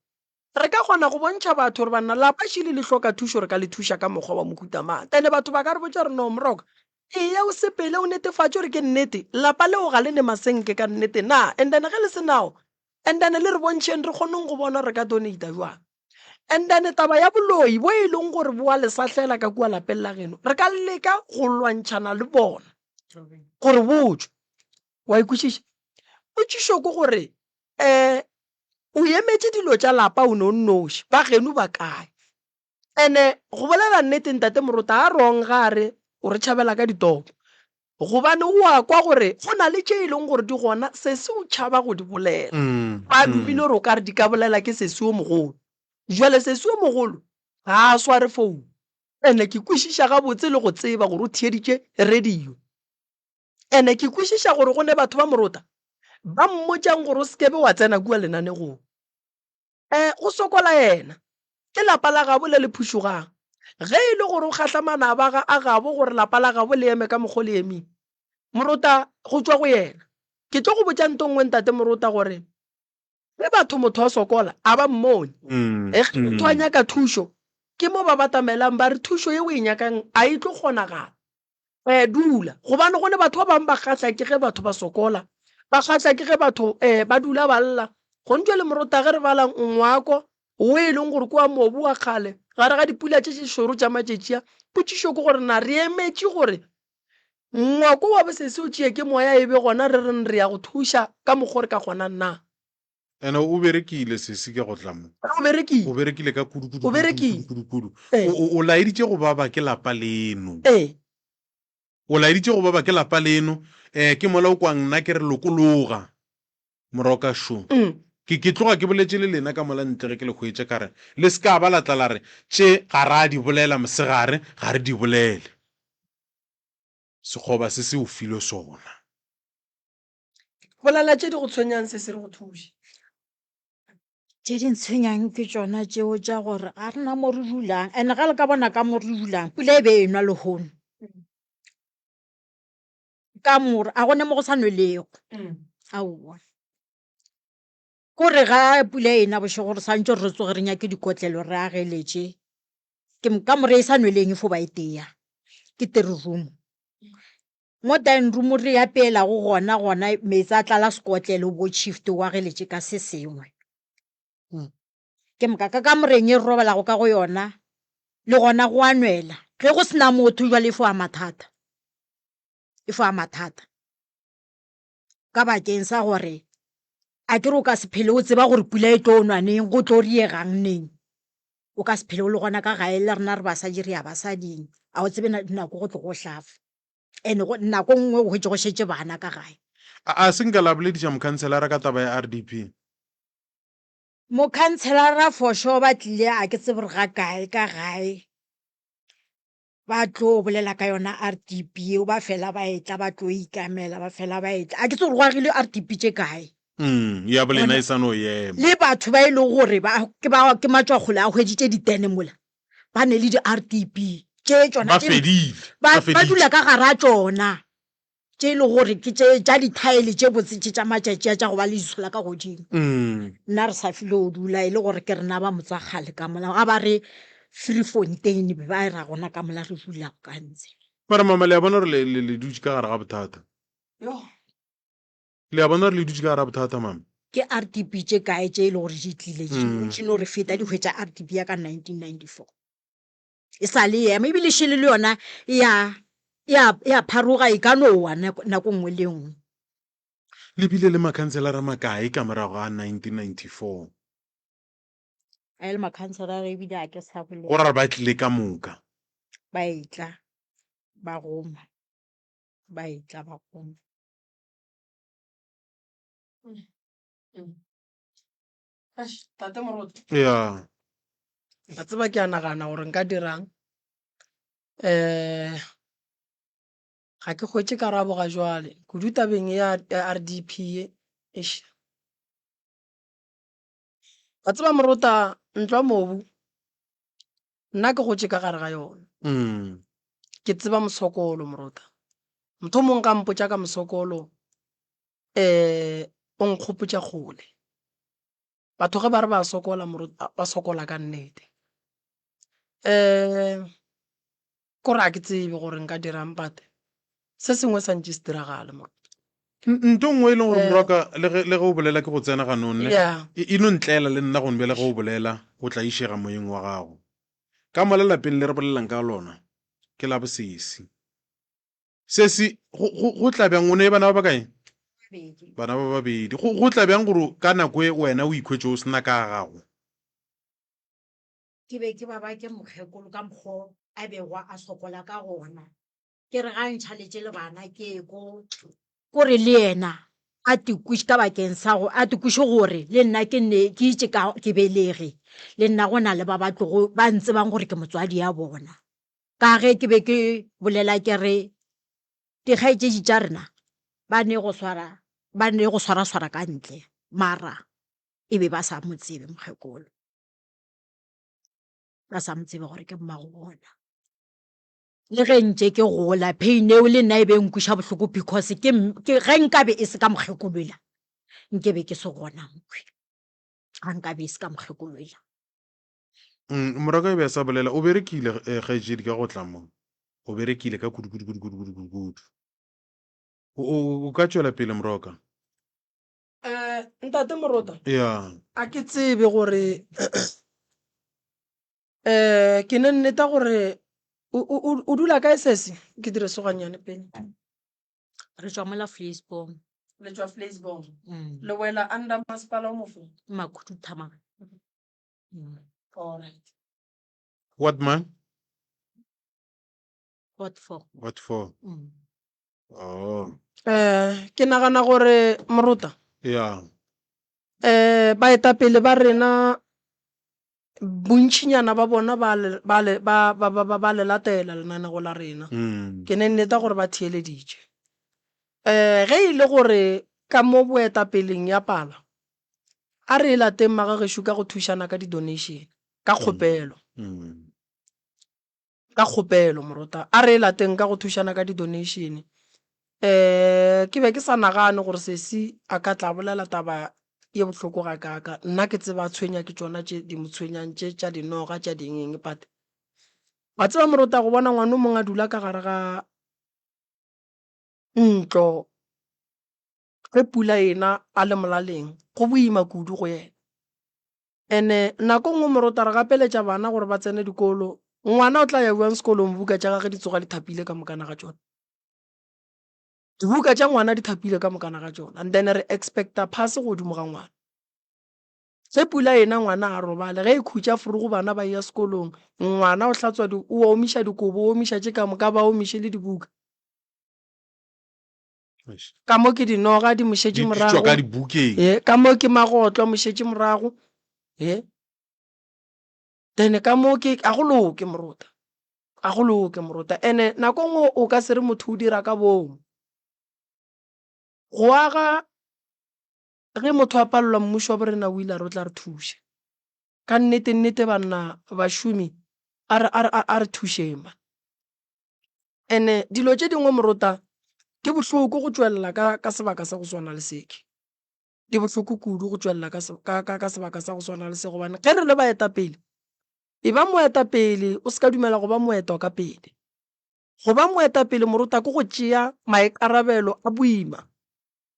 re ka kgona go bontšha batho gore banna lapa šele le hloka thušo re ka le thuša ka mokgwa wa mohuta mang. Then batho ba ka re botša gore no Moroka, eya o sepele o netefatše gore ke nnete lapa leo ga le ne masenke ka nnete na. And then ge le se nao, and then le re bontšheng re kgoneng go bona gore re ka donata jwang. And then taba ya boloi bo e leng gore bo a le sahlela ka kua lapeng la geno, re ka leka go lwantšhana le bona gore bo tšwe. Wa e kwešiša? Potšišo ke gore um o emetše dilo tša lapa o ne o nnoši, ba geno ba kae? Ene go bolela nnete ntate Morota a wrong ga a re o re tšhabela ka ditopo gobane o a kwa gore go na le tše e leng gore di gona sesi o tšhaba go di bolela. Ba dumile gore o ka re di ka bolela ke sesi o mogolo. Jwale sesi o mogolo ga a sware phone ene ke kwešiša gabotse le go tseba gore o theeditše radio. Ene ke kwešiša gore go ne batho ba morota ba mmotšang gore o sekebe wa tsena kua lenanegong. E, go sokola yena. Ke lapa la gabo le le phušogang. Ge e le gore o kgahla manaba ga a gabo gore lapa la gabo le eme ka mokgo le emeng, morota go tšwa go yena. Ke tlo go botša nto nngwe ntate morota gore ge batho motho a sokola a ba mmone. Ge motho a nyaka thušo ke mo ba batamelang ba re thušo ye o e nyakang a e tlo kgonagala. um dula gobane go ne batho ba bangwe ba kgahla ke ge batho ba sokola ba kgahla ke ge batho um ba dula ba lla gone jwale morota ge re bala ngwako wo e leng gore kwa mobu wa kgale gare ga dipula tše tše šoro tša matšatši a potšišo ke gore na re emetše gore ngwako wa bosese o tšee ke moya e be gona re reng re ya go thuša ka mokgwa re ka kgonang na
Ene o berekile sesi ke go tla mo.
O berekile.
O berekile ka kudu kudu.
O berekile.
Kudu kudu. Ee. O, o laeditše go baba ke lapa leno.
Ee.
O laeditše go baba ke lapa leno. Eh ke mola o kwang nna ke re lokologa. Moroka šo. Ke ke tloga ke boletše le lena ka mola ntle ge ke le hwetša ka re le se ka ba la tla la re tše ga ra di bolela mosegare ga re di bolele. Sekgoba se se o filwe sona.
Bolela tše di go tshwenyang se se re go thuše.
Tše di ntshwenyang ke tšona tšeo tša gore ga re na mo re dulang and ga le ka bona ka mo re dulang pula e be e nwa lehono ka more a gone mo go sa nwelego aowa kore ga pula e na bošego re swantše re tsoge re nyake dikotlelo re ageletše ke kamore e sa nweleng e fo ba e tea ke three room. Mo dining room re apeelago gona gona meetse a tlala sekotlelo bo chief o ageletše ka se sengwe. Ke moka ka kamoreng e re robalago ka go yona le gona go a nwela. Ge go se na motho jwale e fo a mathata, e fo a mathata. Ka bakeng sa gore a ke re o ka se phele o tseba gore pula e tlo nwa neng, go tlo diegang neng. O ka se phele o le gona ka gae le rena re basadi re ya basading, a o tsebe nako go tlogo hlafa. And nako nngwe o hwetše go šetše bana ka gae.
A a se nka la bolediša mokhanselara ka taba ya RDP?
Mokhanselara for sure ba tlile a ke tsebe gore ga kae ka gae. Ba tlo bolela ka yona RDP yeo ba fela ba etla ba tlo ikamela ba fela ba etla. A ke tsebe gore go agilwe RDP tše kae.
Mm, ya bolena e sa no ema.
Le batho ba e leng gore ba ke ba ke matšwakgole a hweditše ditene mola ba ne le di RDP tše tšona
Ba fedile.
Ba ba dula ka gara tšona. Tše e lego gore ke tše tša dithaele tše botse tše tša matšatši a tša go ba le disola ka godimo. Nna re sa file go dula e le gore ke rena ba motswakgale ka mola ga ba re Freefontein be ba ra gona ka mola re dulago ka ntse.
Mara mama le a bona gore le, le, le dutše ka gare ga bothata. Le a bona gore le dutše ka gare ga bothata mama.
Ke RDP tše kae tše e le gore di tlile di no re feta di hwetša RDP ya ka 1994. E sa le ema ebile šele le yona e a e a e a pharoga e ka no wa nako nako nngwe le nngwe.
Le bile le makhanselara makae ka morago ga 1994?
A le makhanselara ebile a ke sa bolela.
Go ra gore ba tlile ka moka.
Ba etla ba goma, ba etla ba goma.
Eish, tate Moruti.
Ya.
Wa tseba ke a nagana gore nka dirang. Um ga ke hwetše karabo ga jwale kudu tabeng ya RDP ye. Eish. Wa tseba Moruta ntlo ya mobu nna ke gotše ka gare ga yona.
Mm.
Ke tseba mosokolo Moruta. Motho o mongwe ka mpotša ka mosokolo um o nkgopotša kgole. Batho ge ba re ba sokola moruti ba sokola ka nnete. Um kore ga ke tsebe gore nka dirang but se sengwe sa ntše se diragale moruti.
Nto nngwe e leng gore morwaka le ge le ge o bolela ke go tsena ganong ne e no ntlela le nna gone bjale ge o bolela o tla išega moyeng wa gago. Ka mo le lapeng le re bolelang ka lona ke la bosesi. Sesi, go, go, go tla bjang, o ne bana ba bakae?
Babedi.
Bana ba babedi. Go, go tla bjang gore ka nako e wena o ikhwetše o sena ka ga gago?
Ke be ke ba bake mokgekolo ka mokgo a bego a sokola ka gona. Ke re ga a ntšhaletše le bana ke ye ko, ko re le yena a tikwiše ka bakeng sa go, a tikwiše gore le nna ke ne ke itše ka ke belege, le nna go na le ba ba tlogo ba ntsebang gore ke motswadi ya bona. Ka ge ke be ke bolela ke re dikgaetšedi tša rena ba ne go swara ba ne go swaraswara ka ntle mara e be ba sa mo tsebe mokgekolo, ba sa mo tsebe gore ke mmago bona. Le ge ntše ke gola pain eo le nna e be e nkweša bohloko because ke ge nkabe e se ka mokgekolo ela nke be ke se gona mokhwi, ga nkabe e se ka mokgekolo ela.
Mm, moraka e be a sa bolela o berekile eh, kgaetšedi ka go tla mo o berekile ka kudu kudu kudu kudu kudu kudu kudu o, o, o ka tšwela pele moroka
Eh, ntate Morota,
ya
a ke tsebe gore eh ke ne nneta gore o, o, o- o dula kae sesi? Ke dire so gannyane pele.
Re tšwa mola Vleisboom.
Le tšwa Vleisboom.
Mm.
Le wela under masepala o mofe?
Makhuduthamaga. Mm.
All right.
What man?
What for?
What for?
Mm.
Oh.
Eh, ke nagana gore moruta.
Yeah.
Eh, baetapele ba rena bontšinyana ba bona ba le, ba le, ba, ba, ba, ba, ba le latela lenanego la rena.
Mm.
Ke ne nneta gore ba theeleditše. Eh, ge e le gore ka mo boetapeleng ya pala, A re e lateng magagešo ka go thušana ka di-donation, ka kgopelo. Ka kgopelo morota, a re e lateng ka go thušana ka di-donation. Um ke be ke sa nagane gore sesi a ka tla bolela taba ye bohloko gakaaka. Nna ke tseba a tshwenya ke tšona tše di mo tshwenyang tše tša dinoga tša ding eng but wa tseba morota go bona ngwana o mongwe a dula ka gare ga. Ntlo ge pula e na a le molaleng go boima kudu go yena. Ene nako nngwe morota re gapeletša bana gore ba tsene dikolo, ngwana o tla ya bjang sekolong buka tša gage di tsoga di thapile ka mokana ga tšona? Dibuka tša ngwana di thapile ka mokana ga tšona and then re expecta pass godimo ga ngwana. Ge pula e na ngwana a robale, ge e khutša forogo bana ba eya sekolong, ngwana o hlatswa di, o omiša dikobo, o omiša tše ka moka, ba omiše le dibuka. Ka mo ke dinoga di mo šetše morago.
Di tšwa ka dibukeng.
Ee, ka mo ke magotlo a mo šetše morago. Ee. Then ka mo ke, a go loke morota. A go loke morota. Ene nako nngwe o ka se re motho o dira ka boomo. Go aga ge motho a palelwa mmušo wa borena o ile a re o tla re thuša. Ka nnete nnete banna bašomi a re, a re, a re thušeng man. Ene dilo tše dingwe morota di bohloko go tšwelela ka, ka sebaka sa go swana le seke. Di bohloko kudu go tšwelela ka, ka, ka, ka sebaka sa go swana le se gobane ge re le baetapele, e ba moetapele o se ka dumela go ba moetwa ka pele. Go ba moetapele morota ke go tšea maikarabelo a boima.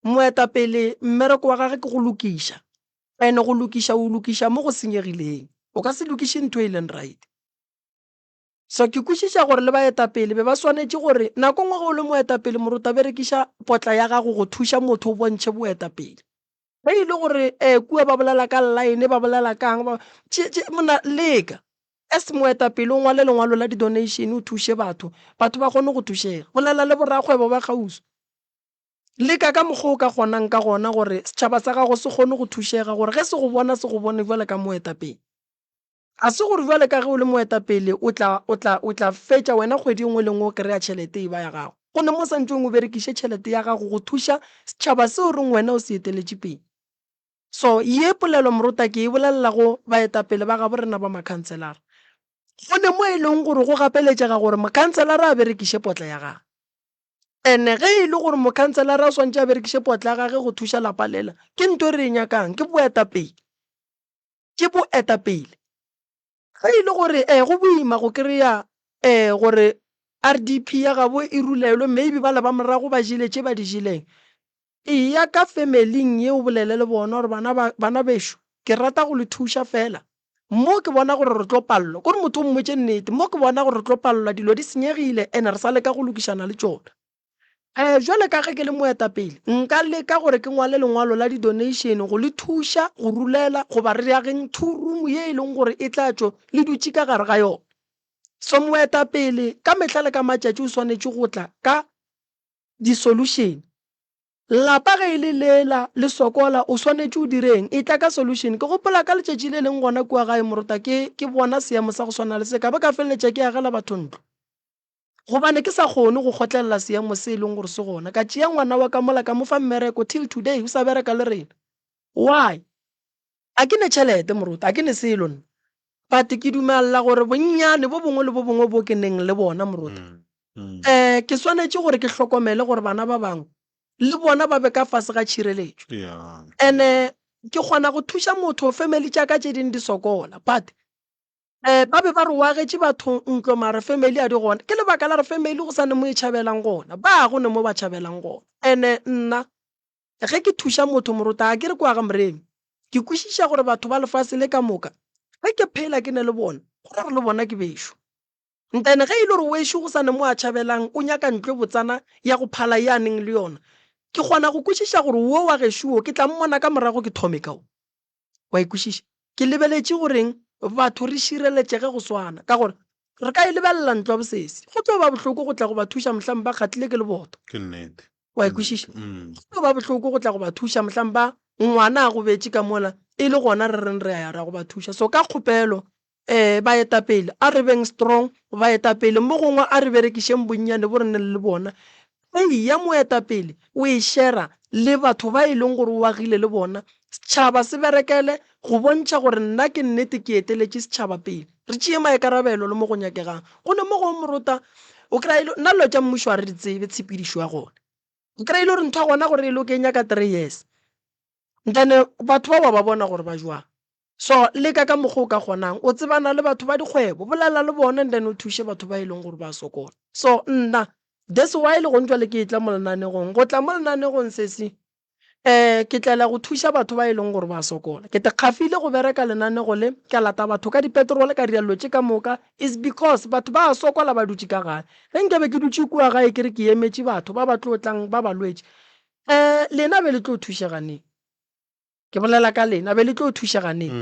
Moetapele mmereko wa gage ke go lokiša, ene go lokiša o lokiša mo go senyegileng. O ka se lokiše ntho e leng right. So ke kwešiša gore le baetapele be ba swanetše gore nako nngwe ge o le moetapele moruta berekiša potla ya gago go thuša motho o bontšhe boetapele. Ge e le gore eh kua ba bolela ka line ba bolela kang ba tše tše monna leka as moetapele o ngwale lengwalo la di donation o thuše batho, batho ba kgone go thušega. Bolela le borakgwebo ba kgauswi. Leka ka mokgwa o ka kgonang ka gona gore setšhaba sa gago se kgone go thušega gore ge se go bona se go bone bjale ka moetapele. Ga se gore bjale ka ge o le moetapele o tla, o tla, o tla fetša wena kgwedi e nngwe le nngwe o kry-a tšhelete e ba ya gago. Go ne mo santšweng o berekiše tšhelete ya gago go thuša setšhaba seo o reng wena o se eteletše pele. So, ye polelo morota ke e bolelela go baetapele ba gabo rena ba makhanselara. Go ne mo e leng gore go gapeletšega gore mokhanselara a berekiše potla ya gagwe. Ene ge e le gore mokhanselara o swantše a berekiše potla ya gage go thuša lapa lela, ke ntho e re e nyakang, ke boetapele. Ke boetapele. Ge e le gore eh go boima go kry-a eh gore RDP ya gabo e rulelwe maybe bale ba morago ba jele tše ba di jeleng, eya ka family-ing ye o bolele le bona gore bana ba, bana bešo ke rata go le thuša fela mo ke bona gore re tlo palelwa, kore motho o mmotše nnete, mo ke bona gore re tlo palelwa dilo di senyegile and re sa leka go lokišana le tšona. Bjale ka ge ke le moetapele, nka leka gore ke ngwale lengwalo la di-donation go le thuša go rulela goba re ageng two room ye e leng gore e tla tšo le dutše ka gare ga yona. So moetapele ka mehla le ka matšatši o swanetše go tla ka di-solution. Lapa ge e le lela le sokola o swanetše o direng? Etla ka solution. Ke gopola ka letšatši le leng gona kua gae morota ke ke bona seemo sa go swana le se ka ba ka feleletša ke agela batho ntlo. Gobane ke sa kgone go kgotlelela seemo se e leng gore se gona. Ka tšea ngwana wa ka mola ka mo fa mmereko till today o sa bereka le rena. Why? A ke ne tšhelete moruti, a ke ne selo nna. But ke dumella gore bonnyane bo bongwe le bo bongwe bo ke neng le bona moruti, um ke swanetše gore ke hlokomele gore bana ba bangwe le bona ba be ka fase ga tšhireletšo. And-e ke kgona go thuša motho, family tša ka tše dingwe di sokola but Eh, ba be ba re o agetše batho ntlo mara family a di gona. Ke lebaka la re family go sa ne mo e tšhabelang gona. Ba go ne mo ba tšhabelang gona. Ene nna ge ke thuša motho morota ga ke re kwa ga Moremi. Ke kwešiša gore batho ba lefase le ka moka ge ke phela ke ne le bona, go ra gore le bona ke bešo. Ntene ge e le gore wešo go sa ne mo a tšhabelang o nyaka ntlo e botsana ya go phala ye a neng le yona, ke kgona go kwešiša gore wo wa gešo wo ke tla mmona ka morago ke thome ka wo. Wa e kwešiša? Ke lebeletše goreng batho re šireletšege go swana, ka gore re ka e lebelela ntlo ya bosesi. Go tlo ba bohloko go tla go ba thuša mohlang ba kgatlile ke leboto.
Ke nnete.
Wa e kwešiša? Go tlo ba bohloko go tla go ba thuša mohlang ba ngwana a gobetše ka mola e le gona re reng re a ya ra go ba thuša. So ka kgopelo um baetapele a re beng strong, baetapele mo gongwe a re berekišeng bonnyane bo re neng le bona. Pay ya moetapele o e shera le batho ba e leng gore o agile le bona, setšhaba se berekele go bontšha gore nna ke nnete ke eteletše setšhaba pele. Re tšee maikarabelo le mo go nyakegang. Go ne mo gongwe morota o kry-a e le, nna dilo tša mmušo ga re di tsebe tshepedišo ya gona. O kry-a e le gore ntho ya gona gore e loke e nyaka 3 years. Then batho ba wa ba bona gore ba jwang. So leka ka mokgwa o ka kgonang, o tsebana le batho ba dikgwebo, bolela le bona and then o thuše batho ba e leng gore ba sokola. So nna. That's why le gong jwale ke etla mo lenanegong. Go tla mo lenanegong sesi, um ke tlela go thuša batho ba e leng gore ba sokola. Ke te kgafile go bereka lenanego le, ka lata batho ka dipetrole, ka dira dilo tše ka moka, is because batho ba sokola ba dutše ka gae. Ge nkabe ke dutše kua gae ke re ke emetše batho ba ba tlo tlang ba balwetši, um lena be le tlo thušega neng? Ke bolela ka lena, be le tlo thušega neng?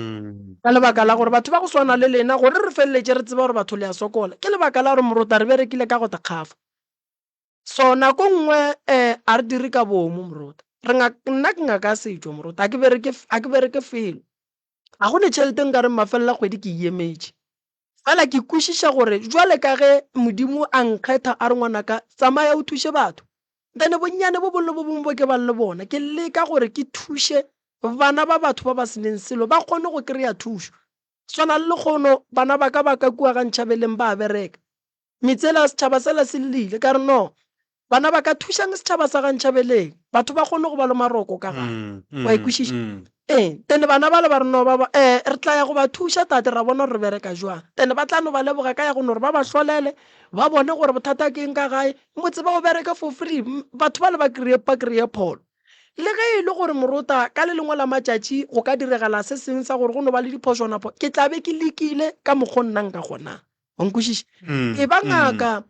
Ka lebaka la gore batho ba go swana le lena, gore re feleletše re tseba gore batho le a sokola, ke lebaka la gore morota re berekile ka go tekgafa. So nako nngwe um a re dire ka boomo morota. Re nna ke ngaka ya setšo morota, ga ke bereke, ga ke bereke felo. Ga go ne tšhelete nka reng mafelelo a kgwedi ke e emetše. Fela ke kwešiša gore jwale ka ge Modimo a nkgetha a re ngwanaka tsamaya o thuše batho, then bonnyane bo bong le bo bongwe bo ke bang le bona ke leka gore ke thuše bana ba batho ba ba se neng selo ba kgone go kry-a thušo. Swana le lekgono bana ba ka ba ka kua ga Ntšhabeleng ba a bereka. Metse yela setšhaba sela se llile ka re no bana ba ka thušang setšhaba sa ga Ntšhabeleng batho ba kgone go ba le maroko ka gae wa e kwešiša ee then bana bale ba re no ba ee re tla ya go ba thuša tate ra bona gore re bereka jwang then ba tla no ba leboga ka ya go no re ba ba hlolele ba bone gore bothata ke eng ka gae motse ba o bereke for free batho bale ba kry-e ba kry-e pholo le ge e le gore morota ka le lengwe la matšatši go ka diregala se sengwe sa gore go no ba le diphošwana ke tla be ke lekile ka mokgo nna nka kgonang. Wa nkwešiša? E ba ngaka.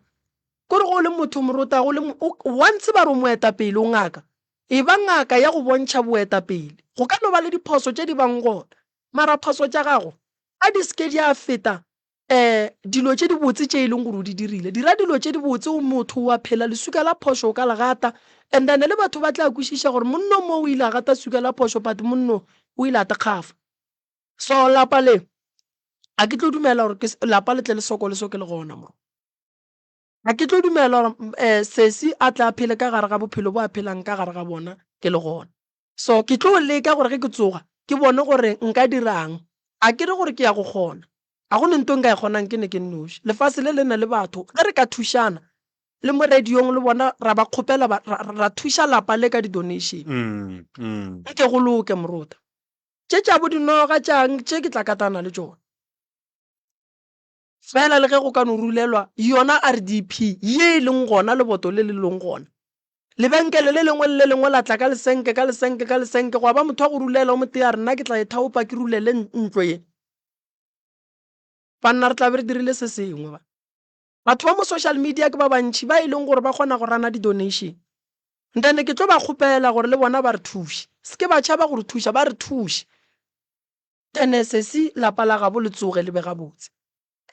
Kore go le motho morota go le once ba re o moetapele o ngaka, e ba ngaka ya go bontšha boetapele. Go ka no ba le diphoso tše di bang gona, mara phoso tša gago a di se ke di a feta um dilo tše dibotse tše e leng gore o di dirile. Dira dilo tše dibotse o motho wa phela, leswika la phošo o ka le gata and then le batho ba tla kwešiša gore monno mo o ile a gata swika la phošo but monno o ile a tekgafa. So lapa le a ke tlo dumela gore ke lapa le tle le sokole so ke le gona mo. Ga ke tlo dumela gore um sesi a tle a phele ka gare ga bophelo bo a phelang ka gare ga bona ke le gona. So ke tlo leka gore ge ke tsoga ke bone gore nka dirang. A ke re gore ke ya go kgona, ga go ne nto nka e kgonang ke ne ke nnoši. Lefase le le na le batho, ge re ka thušana le mo radiong le bona ra ba kgopela ra, ra thuša lapa le ka di-donation. Nke go loke morota. Tše tša bo dinoga tšang tše ke tla katana le tšona. Fela le ge go ka no rulelwa yona RDP ye e leng gona leboto le le leng gona. Lebenkele le lengwe le le lengwe la tla ka lesenke ka lesenke ka lesenke gwa ba motho wa go rulela o motee a re nna ke tla ithaopa ke rulele ntlo ye. Banna re tla be re dirile se sengwe ba. Batho ba mo social media ke ba bantši ba e leng gore ba kgona go rana di-donation. Then ke tlo ba kgopela gore le bona ba re thuše. Se ke ba tšhaba go re thuša, ba re thuše. Ene sesi lapa la gabo le tsoge le be gabotse.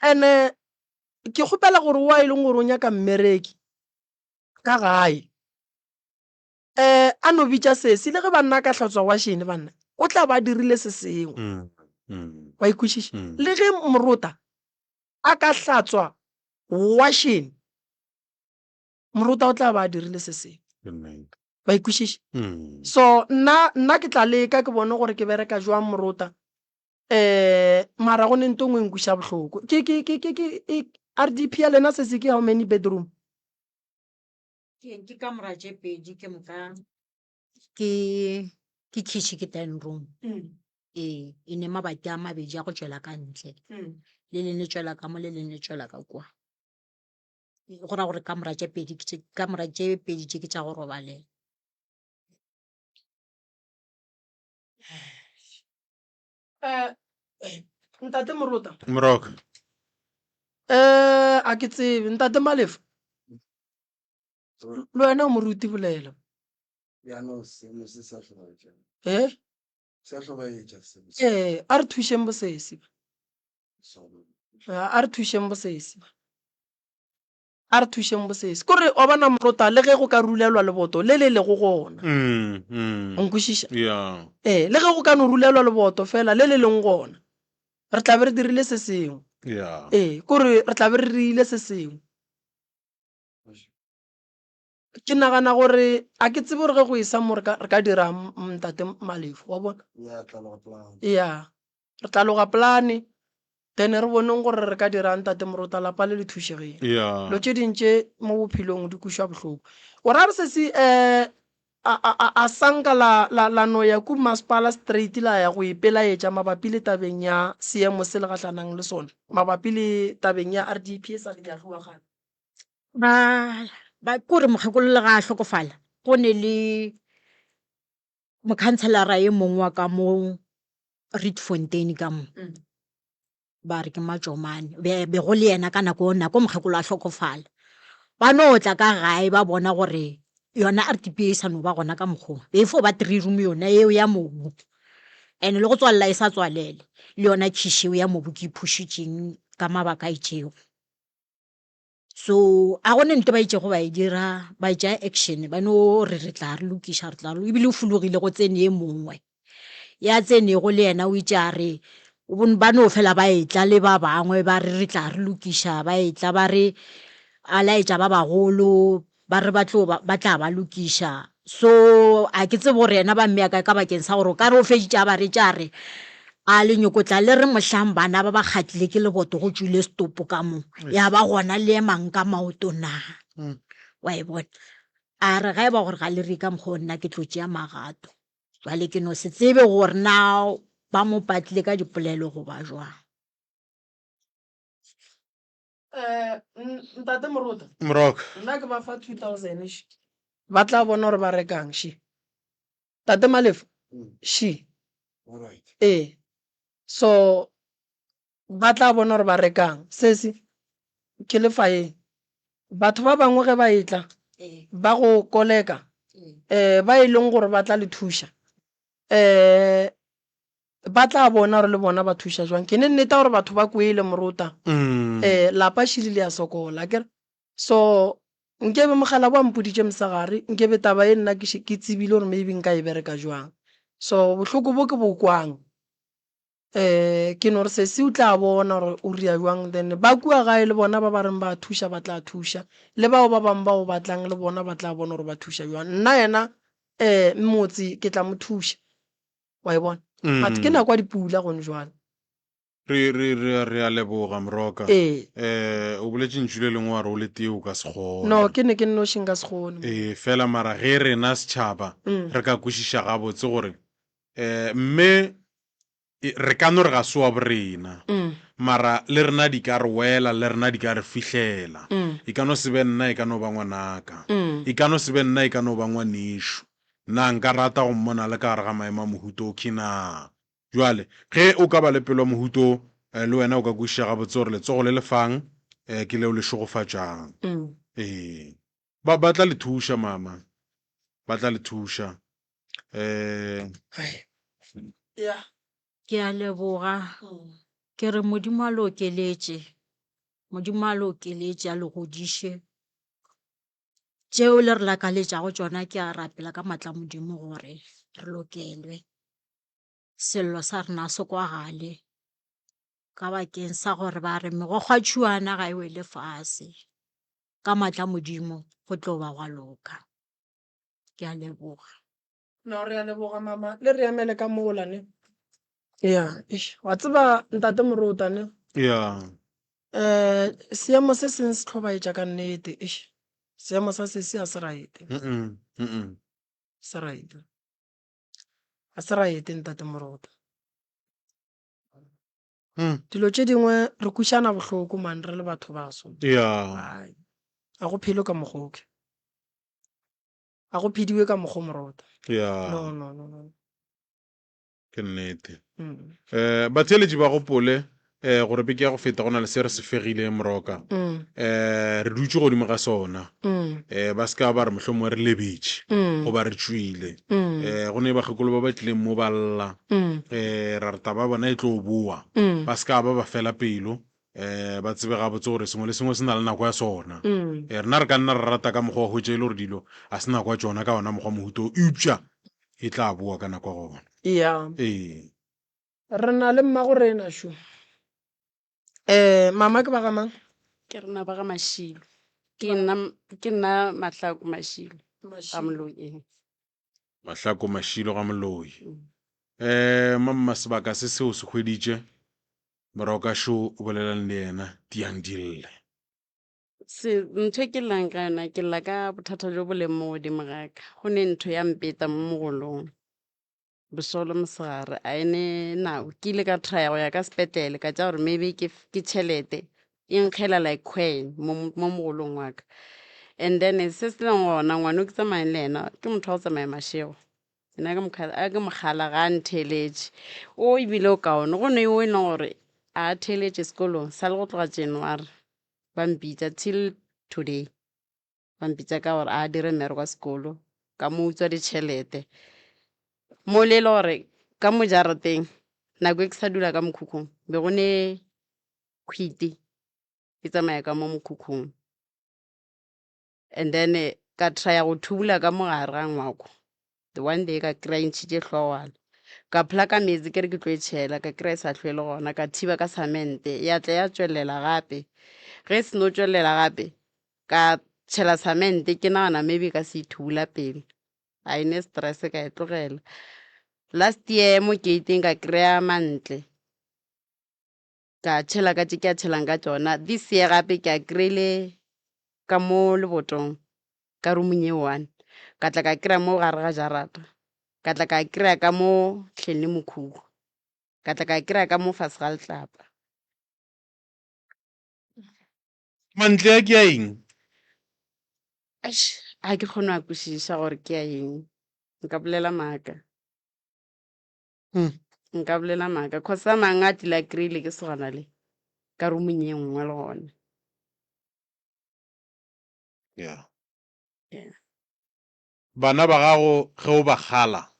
Ene ke kgopela gore wa e leng gore o nyaka mmereki ka gae um a no bitša sesi le ge banna a ka hlatswa washene banna o tla ba dirile se sengwe. Wa ikwešiša? Le ge morota a ka hlatswa washene morota o tla ba a dirile se sengwe. Wa ikwešiša? So nna nna ke tla leka ke bone gore ke bereka jwang morota. Um mara go ne nto nngwe e nkweša bohloko. Ke ke ke ke ke e RDP ya lena sesi ke how many bedroom?
Ke ke kamora tše pedi ke moka ke ke kitchen ke dining room. Ee, e ne mabati a mabedi a go tšwela ka ntle. Le leng le tšwela ka mo le leng le tšwela ka kwa. Go ra gore kamora tše pedi kamora tše pedi tše ke tša go robalela.
Eh, ntate Morota.
Moroka.
Eh, a ke tsebe ntate Malefa. Le wena o moruti bolela.
Jaanong seemo se sa hlobaetša.
Eh?
Sa hlobaetša seemo
se. Eh, a re thušeng bosesi. A re thušeng bosesi. A re thušeng bosesi. Kore wa bona morota le ge go ka rulelwa leboto le le lego gona.
Mm, mm.
O nkwešiša?
Yeah.
Eh, le ge go ka no rulelwa leboto fela le le leng gona. Re tla be re dirile se sengwe.
Yeah.
Eh, kore re tla be re dirile se sengwe. Ke nagana gore a ke tsebe gore ge go esa mo re ka re ka dirang ntate Malefo wa bona.
Ya tla loga plan.
Ya re tla loga plan then re boneng gore re ka dirang ntate Morota lapa le le thušegeng.
Ya.
Dilo tše ding tše mo bophelong di kweša bohloko. O ra re sesi um a a a sanka la la la no ya ku masepala straight la ya go ipelaetša mabapi le tabeng ya seemo se le gahlanang le sona mabapi le tabeng ya RDP e sa le ya tloga kgale.
Ba Ba kore mokgekolo le ga a hlokofala go ne le mokhanselara ye mongwe wa ka mo Rietfontein ka mo. Ba re ke Matšomane be be go le yena ka nako nako mokgekolo a hlokofala. Ba no tla ka gae ba bona gore yona R_D_P e sa no ba gona ka mokgwa o. Be e fo ba three room yona eo ya mobu and le go tswalela e sa tswalele le yona khiši eo ya mobu ke e phušutšeng ka mabaka a itšego. So a gone nto ba itšego ba e dira ba tšea action ba no re re tla re lokiša re tla re ebile o fologile go tsene e mongwe ya tsenego le yena o itše a re ba no fela ba etla le ba bangwe ba re re tla re lokiša ba etla ba re a laetša ba bagolo ba re ba tlo ba tla ba lokiša so a ke tsebe gore yena ba mmea kae ka bakeng sa gore o ka re o feditše a ba retša a re a le nyoko tla le re mohlang bana ba ba kgatlile ke leboto go tšwile setopo ka mo ya ba gona le emang ka maoto na mm. wa e bona a re ga e ba gore ga le re ka mokgwa nna ke tlo tšea magato jwale ke no se tsebe gore na ba mo patlile ka dipolelo goba jwang
Eh, ntate Morota.
Moroka.
Nna ke ba fa 2000 shi. Ba tla bona gore ba rekang shi. Tate Malefo. Mm. Shi.
All right.
Eh. So ba tla bona gore ba rekang. Sesi ke le fa eng. Batho ba bangwe ge ba etla eh. ba go koleka eh ba e leng gore ba tla le thuša. Eh Ba tla bona gore le bona ba thuša jwang. Ke ne nneta gore batho ba kwele morota. Um lapa šili le a sokola akere. So nkebe mogala bo a mpoditše mosegare nkebe taba ye nna ke ke tsebile gore maybe nka e bereka jwang. So bohloko bo ke bo kwang um ke no re sesi o tla bona gore o ria jwang then ba kua gae le bona ba ba reng ba thuša ba tla thuša le bao ba bangwe ba o batlang le bona ba tla bona gore ba thuša jwang. Nna yena um motse ke tla mo thuša. wa e bona but ke nako ya dipula gone jwale.
Re, re, re, re a leboga, Moroka.
Ee.
Eh, o boletše ntšu le lengwe wa re o le tee o ka se kgone.
No, ke ne ke nnoši nka se kgone.
Ee, fela mara ge rena setšhaba re ka kwešiša gabotse gore eh, mme re ka no re ga se wa borena, mara le rena di ka re wela, le rena di ka re fihlela. E ka no se be nna, e ka no ba ngwanaka. E ka no se be nna, e ka no ba ngwanešo. Na nka rata go mmona a le ka gare ga maemo a mohuta okhwi na? Bjale, ge o ka ba le pelo ya mohuta wo, le wena o ka kwešiša gabotse gore letsogo le le fang ke leo le šegofatšang. Ee. Ba, ba tla le thuša, mama. Ba tla le thuša. Eh.
Ke a leboga. Ke re Modimo a le okeletše. Modimo a le okeletše, a le godiše. Tšeo le re lakaletšago tšona ke a rapela ka maatla a Modimo gore re lokelwe, sello sa rena se kwagale ka bakeng sa gore ba re megokgo ya tšhuana ga e wele fase, ka maatla a Modimo go tlo ba gwa loka. Ke a leboga.
No, re a leboga mama, le re emele ka mola ne. Ya, eish, wa tseba ntate Morota ne.
Ya.
Eh, seemo se seng se hlobaetša ka nnete, eish. Seemo sa sesi a se right.
Mm mm.
Se right. A se right ntate Morota.
Mm.
Dilo tše dingwe re kwišana bohloko man re le batho baso.
Ya.
Ai. A go phelwe ka mokgwa oke. A go phediwe ka mokgo morota.
Ya.
No, no, no, no.
Ke nnete.
Mm.
Eh, batheeletši ba gopole eh, gore beke ya go feta go na le se re se fegileng moroka.
Mm.
Eh, re dutše godimo ga sona.
Mm.
Eh, ba se ka ba re mohlomongwe re lebetše
Mm.
goba re tšwile.
Mm.
Eh, go ne bakgekolo ba ba tlileng mo ba lla.
Mm.
Eh, ra re taba ya bona e tlo boa.
Mm.
Ba se ka ba ba fela pelo. um ba tsebe gabotse gore sengwe le sengwe se na le nako ya sona.
Mm.
Eh, rena re ka nna ra rata ka mokgwa wa hwetša e le gore dilo a se nako ya tšona ka ona mokgwa mohuta o, eupša e tla boa ka nako ya gona.
Ya.
Ee.
Re na le mmago rena šo. Eh, mama ke ba ga mang?
Ke rena ba ga Mashilo. Ke nna ke nna Mahlako Mashilo ga
Mashilo.
Moloi. ee.
Mahlako Mashilo ga Moloi. Eh, mamma sebaka se seo se hweditše. Moroka šo o bolelang le yena, tiang di lle.
Se ntho e ke llang ka yona ke lla ka bothata jo bo leng mo godimo ga ka. Go ne ntho ya mpeta mo mogolong. Bosolo mosegare a ene nako ke ile ka try go ya ka sepetlele ka tša gore maybe ke ke tšhelete e nkgela like coin mo mo mogolong wa ka. And then se se leng gona ngwana o ke tsamayang le yena ke motho wa go tsamaya mašego. Nna ke a ke mokgala ga a ntheeletše. O ebile o kaone go ne o e leng gore a theeletše sekolong sa le go tloga January ba mpitša till today. Ba mpitša ka gore a dire mmereko wa sekolo ka mo utswa ditšhelete. Mo le e le gore ka mo jarateng nako e ke sa dula ka mokhukhung be go ne khwiti e tsamaya ka mo mokhukhung. And then ka try-a go thubula ka mo gare ga ngwako, the one day ka kry-a e ntšhitše hlogwana. Ka phela ka meetse ke re ke tlo e tšhela, ka kry-a e sa hlwe e le gona, ka thiba ka samente, ya tla ya tšwelela gape. Ge e seno tšwelela gape, ka tšhela samente ke nagana maybe e ka se e thubula pele. A e ne stress ka e tlogela. Last year mo gate-ing ka kry-a mantle. Ka tšhela ka tše ke a tšhelang ka tšona. This year gape ke a kry-ile ka mo lebotong ka roomong ye one. Ka tla ka kry-a mo gare ga jarata. Ka tla ka kry-a ka mo hleng le mokhukhu. Ka tla ka kry-a ka mo fase ga letlapa.
Mantle a ke a eng?
Eish, ga ke kgone go a kwešiša gore ke a eng. Nka bolela maaka. Nka bolela maaka cause a mangwe a tlile a kry-ile ke sogana le ka roomong ye nngwe le gona.
Yeah.
Yeah.
Bana ba gago ge o ba kgala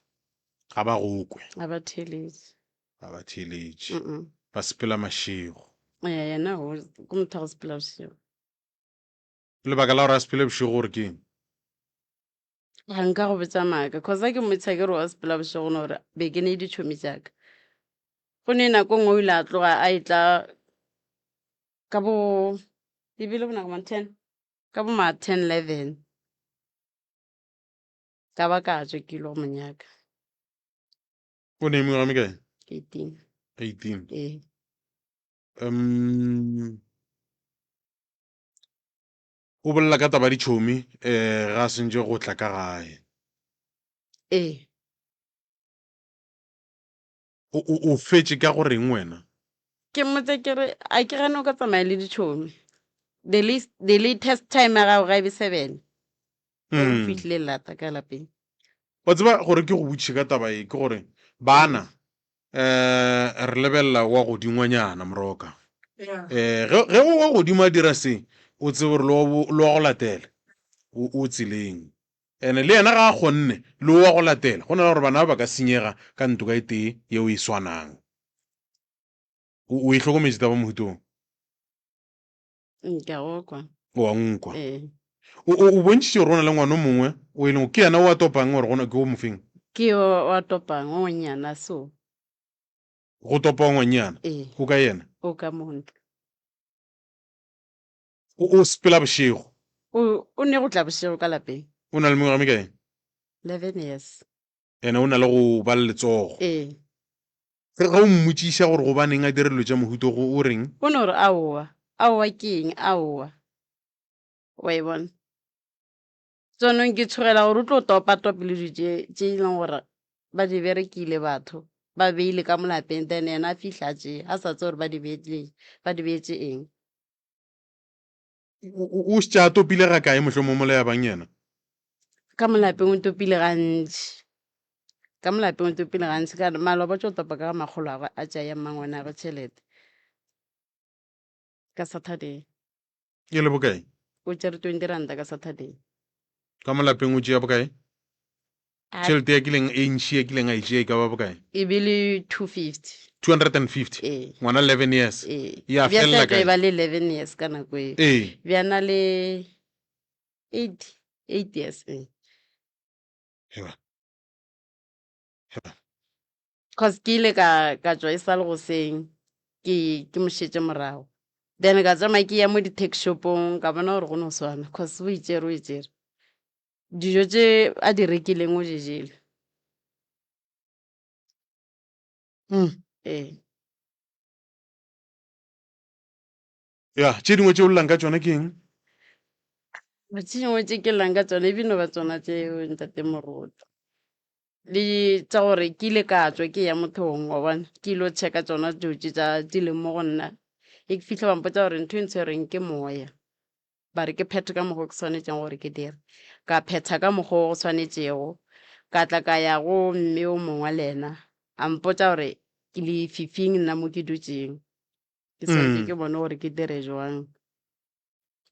ga ba go kwe.
Ga ba theeletše.
Ga ba theeletše. Ba sepela mašego.
Ya yena o ke motho wa go sepela bošego.
Lebaka la gore a sepele bošego gore ke eng?
Ga nka go botša maaka cause ga ke mmotšiša ke re wa sepela bošego no gore be ke ne ditšhomi tša ka. Go ne nako nngwe o ile a tloga a etla ka bo e bile bonako mang ten ka bo ma 10 11 ka ba ka tswa ke ile go mo nyaka.
O ne mengwaga mekae?
18.
18.
Ee.
Um o bolela ka taba ditšhomi um ga a sentše go tla ka gae.
Ee.
O, o, o fetše ka go reng wena?
Ke mmotse ke re a ke gane o ka tsamaya le ditšhomi. The least, the latest time ya gago ga e be 7. O fihlile lata ka lapeng.
Wa tseba gore ke go botšiše ka taba e ke gore bana um re lebelela wa godingwanyana moroka. Um ge ge o wa godimo a dira se o tsebe gore le wa le wa go latela o o tseleng. Ene le yena ga a kgonne le o wa go latela. Go na le gore bana ba ba ka senyega ka ntoka e tee yeo e swanang. O o e hlokometše taba mohutong?
Ke a go kwa.
O a nkwa.
Ee.
O, o, o bontšhitše gore go na le ngwana o mongwe o e leng ke yena o a topang gore gona ke o mofeng?
Ke yo o a topang, o monnyana so.
Go topa o ngwannyana?
Ee.
O ka yena?
O ka mo ntlo.
O, o sepela bošego?
O, o ne go tla bošego ka lapeng.
O na le mengwaga e mekae?
11 years.
Ene o na le go ba le letsogo.
Ee.
Ge, ge o mmotšiša gore gobaneng a dira dilo tša mohuta go, o reng?
O no re, Aowa. Aowa ke eng? Aowa. Wa e bona? Tsonong ke tshogela gore o tlo topa tope le dilo tše, tše e leng gore ba di berekile batho, ba beile ka mo lapeng, then yena a fihla a tšea, a sa tsebe gore ba di beetše, ba di beetše eng.
O, o, o šetše a topile ga kae mohlomong mola ya bang yena?
Ka mo lapeng o topile gantši. Ka mo lapeng o topile gantši ka maloba tšo topa ka ga makgolo a a tšea ya mmangwanagwe tšhelete. Ka Saturday.
E le bokae?
O tšere 20 ranta ka Saturday.
Ka mo lapeng o tšea bokae?
A-
Tšhelete ya kileng e ntši ya kileng a e tšea e ka ba bokae?
E be le 250.
250.
Ee.
Ngwana 11 years.
Ee.
Ya
Bja
felela
tla tlo e
kae?
ba le 11 years ka nako eo.
Ee.
Bja na le 8, 8 years. Ee.
Heba. Heba.
Cause ke ile ka ka tšwa e sa le goseng ke ke mo šetše morago. Then ka tsamaya ke ya mo di-tuck shop-ong ka bona gore go no swana cause o itšere o itšere. Dijo tše a di rekileng o di jele. Ee.
Ya, tše dingwe tše o llang ka tšona ke eng?
Tše dingwe tše ke llang ka tsona e bino ba tsona tšeo ntate Moruti. Le tša gore ke ile ka tšwa ke ya mothong wa bona, ke ilo checka tsona dilo tše tša di leng mo go nna. E ke fihla ba mpotša gore ntho e ntshwereng ke moya. Ba re ke phethe ka mokgwa o ke swanetšeng gore ke dire. Ka phetha ka mokgwa o go swanetšego. Ka tla ka ya go mme o mongwe le yena, a mpotša gore ke lefifing nna mo ke dutšeng. Ke swanetše ke bone gore ke dire jwang.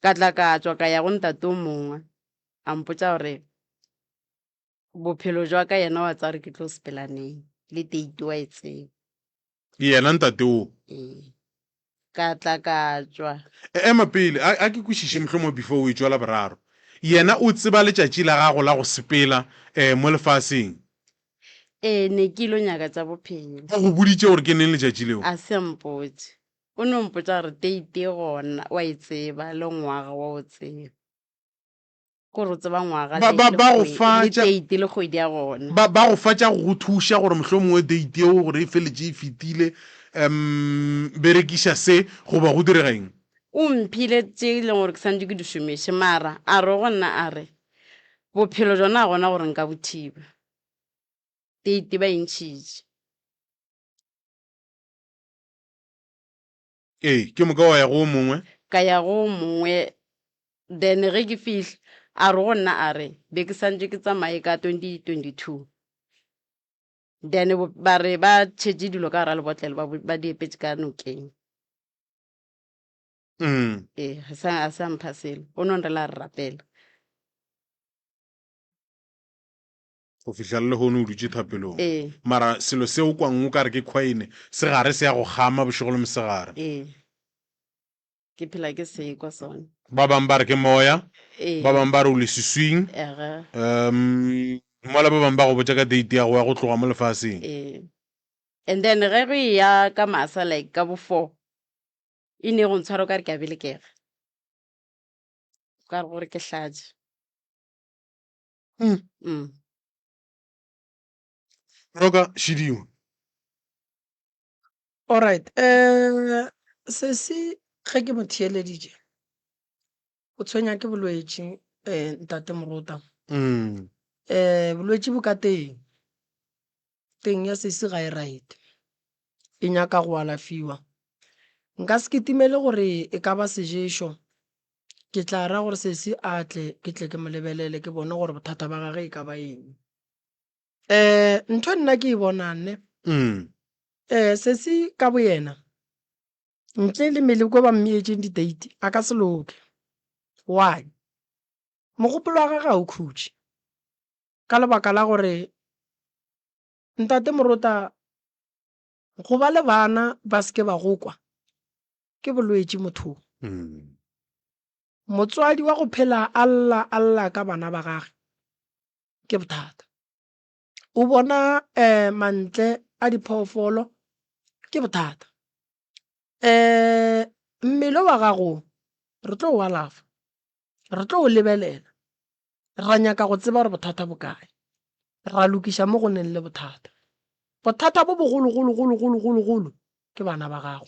Ka tla ka tšwa ka ya go ntate o mongwe, a mpotša gore bophelo jwa ka yena wa tseba gore ke tlo sepela neng, le date wa e tseba.
Yena ntate wo?
Ee. Ka tla ka tšwa.
E, ema pele, a, a ke kwešiše mohlomongwe before o etšwa la boraro. Yena o tseba letšatši la gago la go sepela eh, mo lefaseng?
Ee, ne ke ilo nyaka tša bophelo.
O go boditše gore ke neng letšatši leo?
A se a mpotše. O no mpotša gore date e gona, wa e tseba, le ngwaga wa o tseba. Ko re o tseba ngwaga
Ba,
le,
ba,
le
ba go
kgwe-
fa
le
tša,
date le kgwedi ya gona.
ba, ba go fa tša go go thuša gore mohlomongwe date yeo gore e feletše e fetile, um berekiša se goba go direga eng?
O mphile tše e leng gore ke swanetše ke di šomiše, mara a re go nna a re, bophelo jona ga gona gore nka bo thiba. Date ba e ntšhitše.
Ee, ke moka wa ya go o mongwe.
Ka ya go o mongwe, then ge ke fihla, a re go nna a re, be ke santše ke tsamaye ka 2022. Then ba re ba tšhetše dilo ka gara lebotlelo, ba, ba di epetše ka nokeng. Ee, ga sa, a sa mpha selo. O no nrela a re rapela.
Go fihla le lehono o dutše thapelong.
Ee.
Mara selo se o kwang o ka re ke khwaene, se gare se ya go kgama bošego le mosegare.
Ee. Ke phela ke se kwa sona.
Ba bang ba re ke moya,
Ee.
ba bang ba re o leswiswing.
Ege.
Um, mola ba bang ba go botša ka date ya go ya go tloga mo lefaseng.
Ee. And then ge go eya ka masa like ka bo 4, e ne go ntshwara o ka re ke a belekega. O ka re gore ke hlatše. Mm.
Roka Šidingwe.
Alright, eh sesi ge ke mo theeleditše o tshwenya ke bolwetši eh ntate Morota. Eh bolwetši bo ka teng, teng ya sesi ga e right, e nyaka go alafiwa. Nka se kitimele gore e ka ba seješo Ke tla ra gore sesi a tle, ke tle ke mo lebelele, ke bone gore bothata ba gage e ka ba eng. Um ntho e nna ke e bonang ne, um sesi ka boyena ntle le meleko ba mmeetšeng di-date a ka se loke. Why? Mogopolo wa gage ga o khutše ka lebaka la gore ntate Morota go ba le bana ba se ke ba go kwa ke bolwetši mothong. Motswadi wa go phela a lla a lla ka bana ba gage ke bothata. O bona um mantle a diphoofolo ke bothata. Um mmele wa gago re tlo o alafa, re tlo o lebelela, ra nyaka go tseba gore bothata bo kae, ra lokiša mo go neng le bothata. Bothata bo bogologologologologolo ke bana ba gago.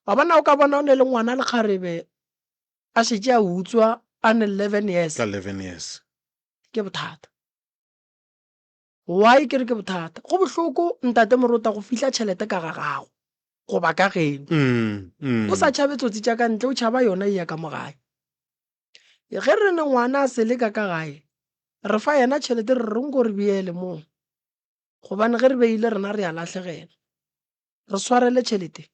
Wa bona o ka bona o ne le ngwana lekgarebe a šetše a utswa a ne 11 years.
Ka 11 years.
Ke bothata. Why ke re ke bothata? Go bohloko ntate Morota go fihla tšhelete ka ga gago goba ka geno. O sa tšhabe tsotsi tša ka ntle o tšhaba yona e ya ka mo gae. Ge re ne ngwana a seleka ka gae re fa yena tšhelete re re nko re beele moo gobane ge re beile rena re a lahlegela. Re swarele tšhelete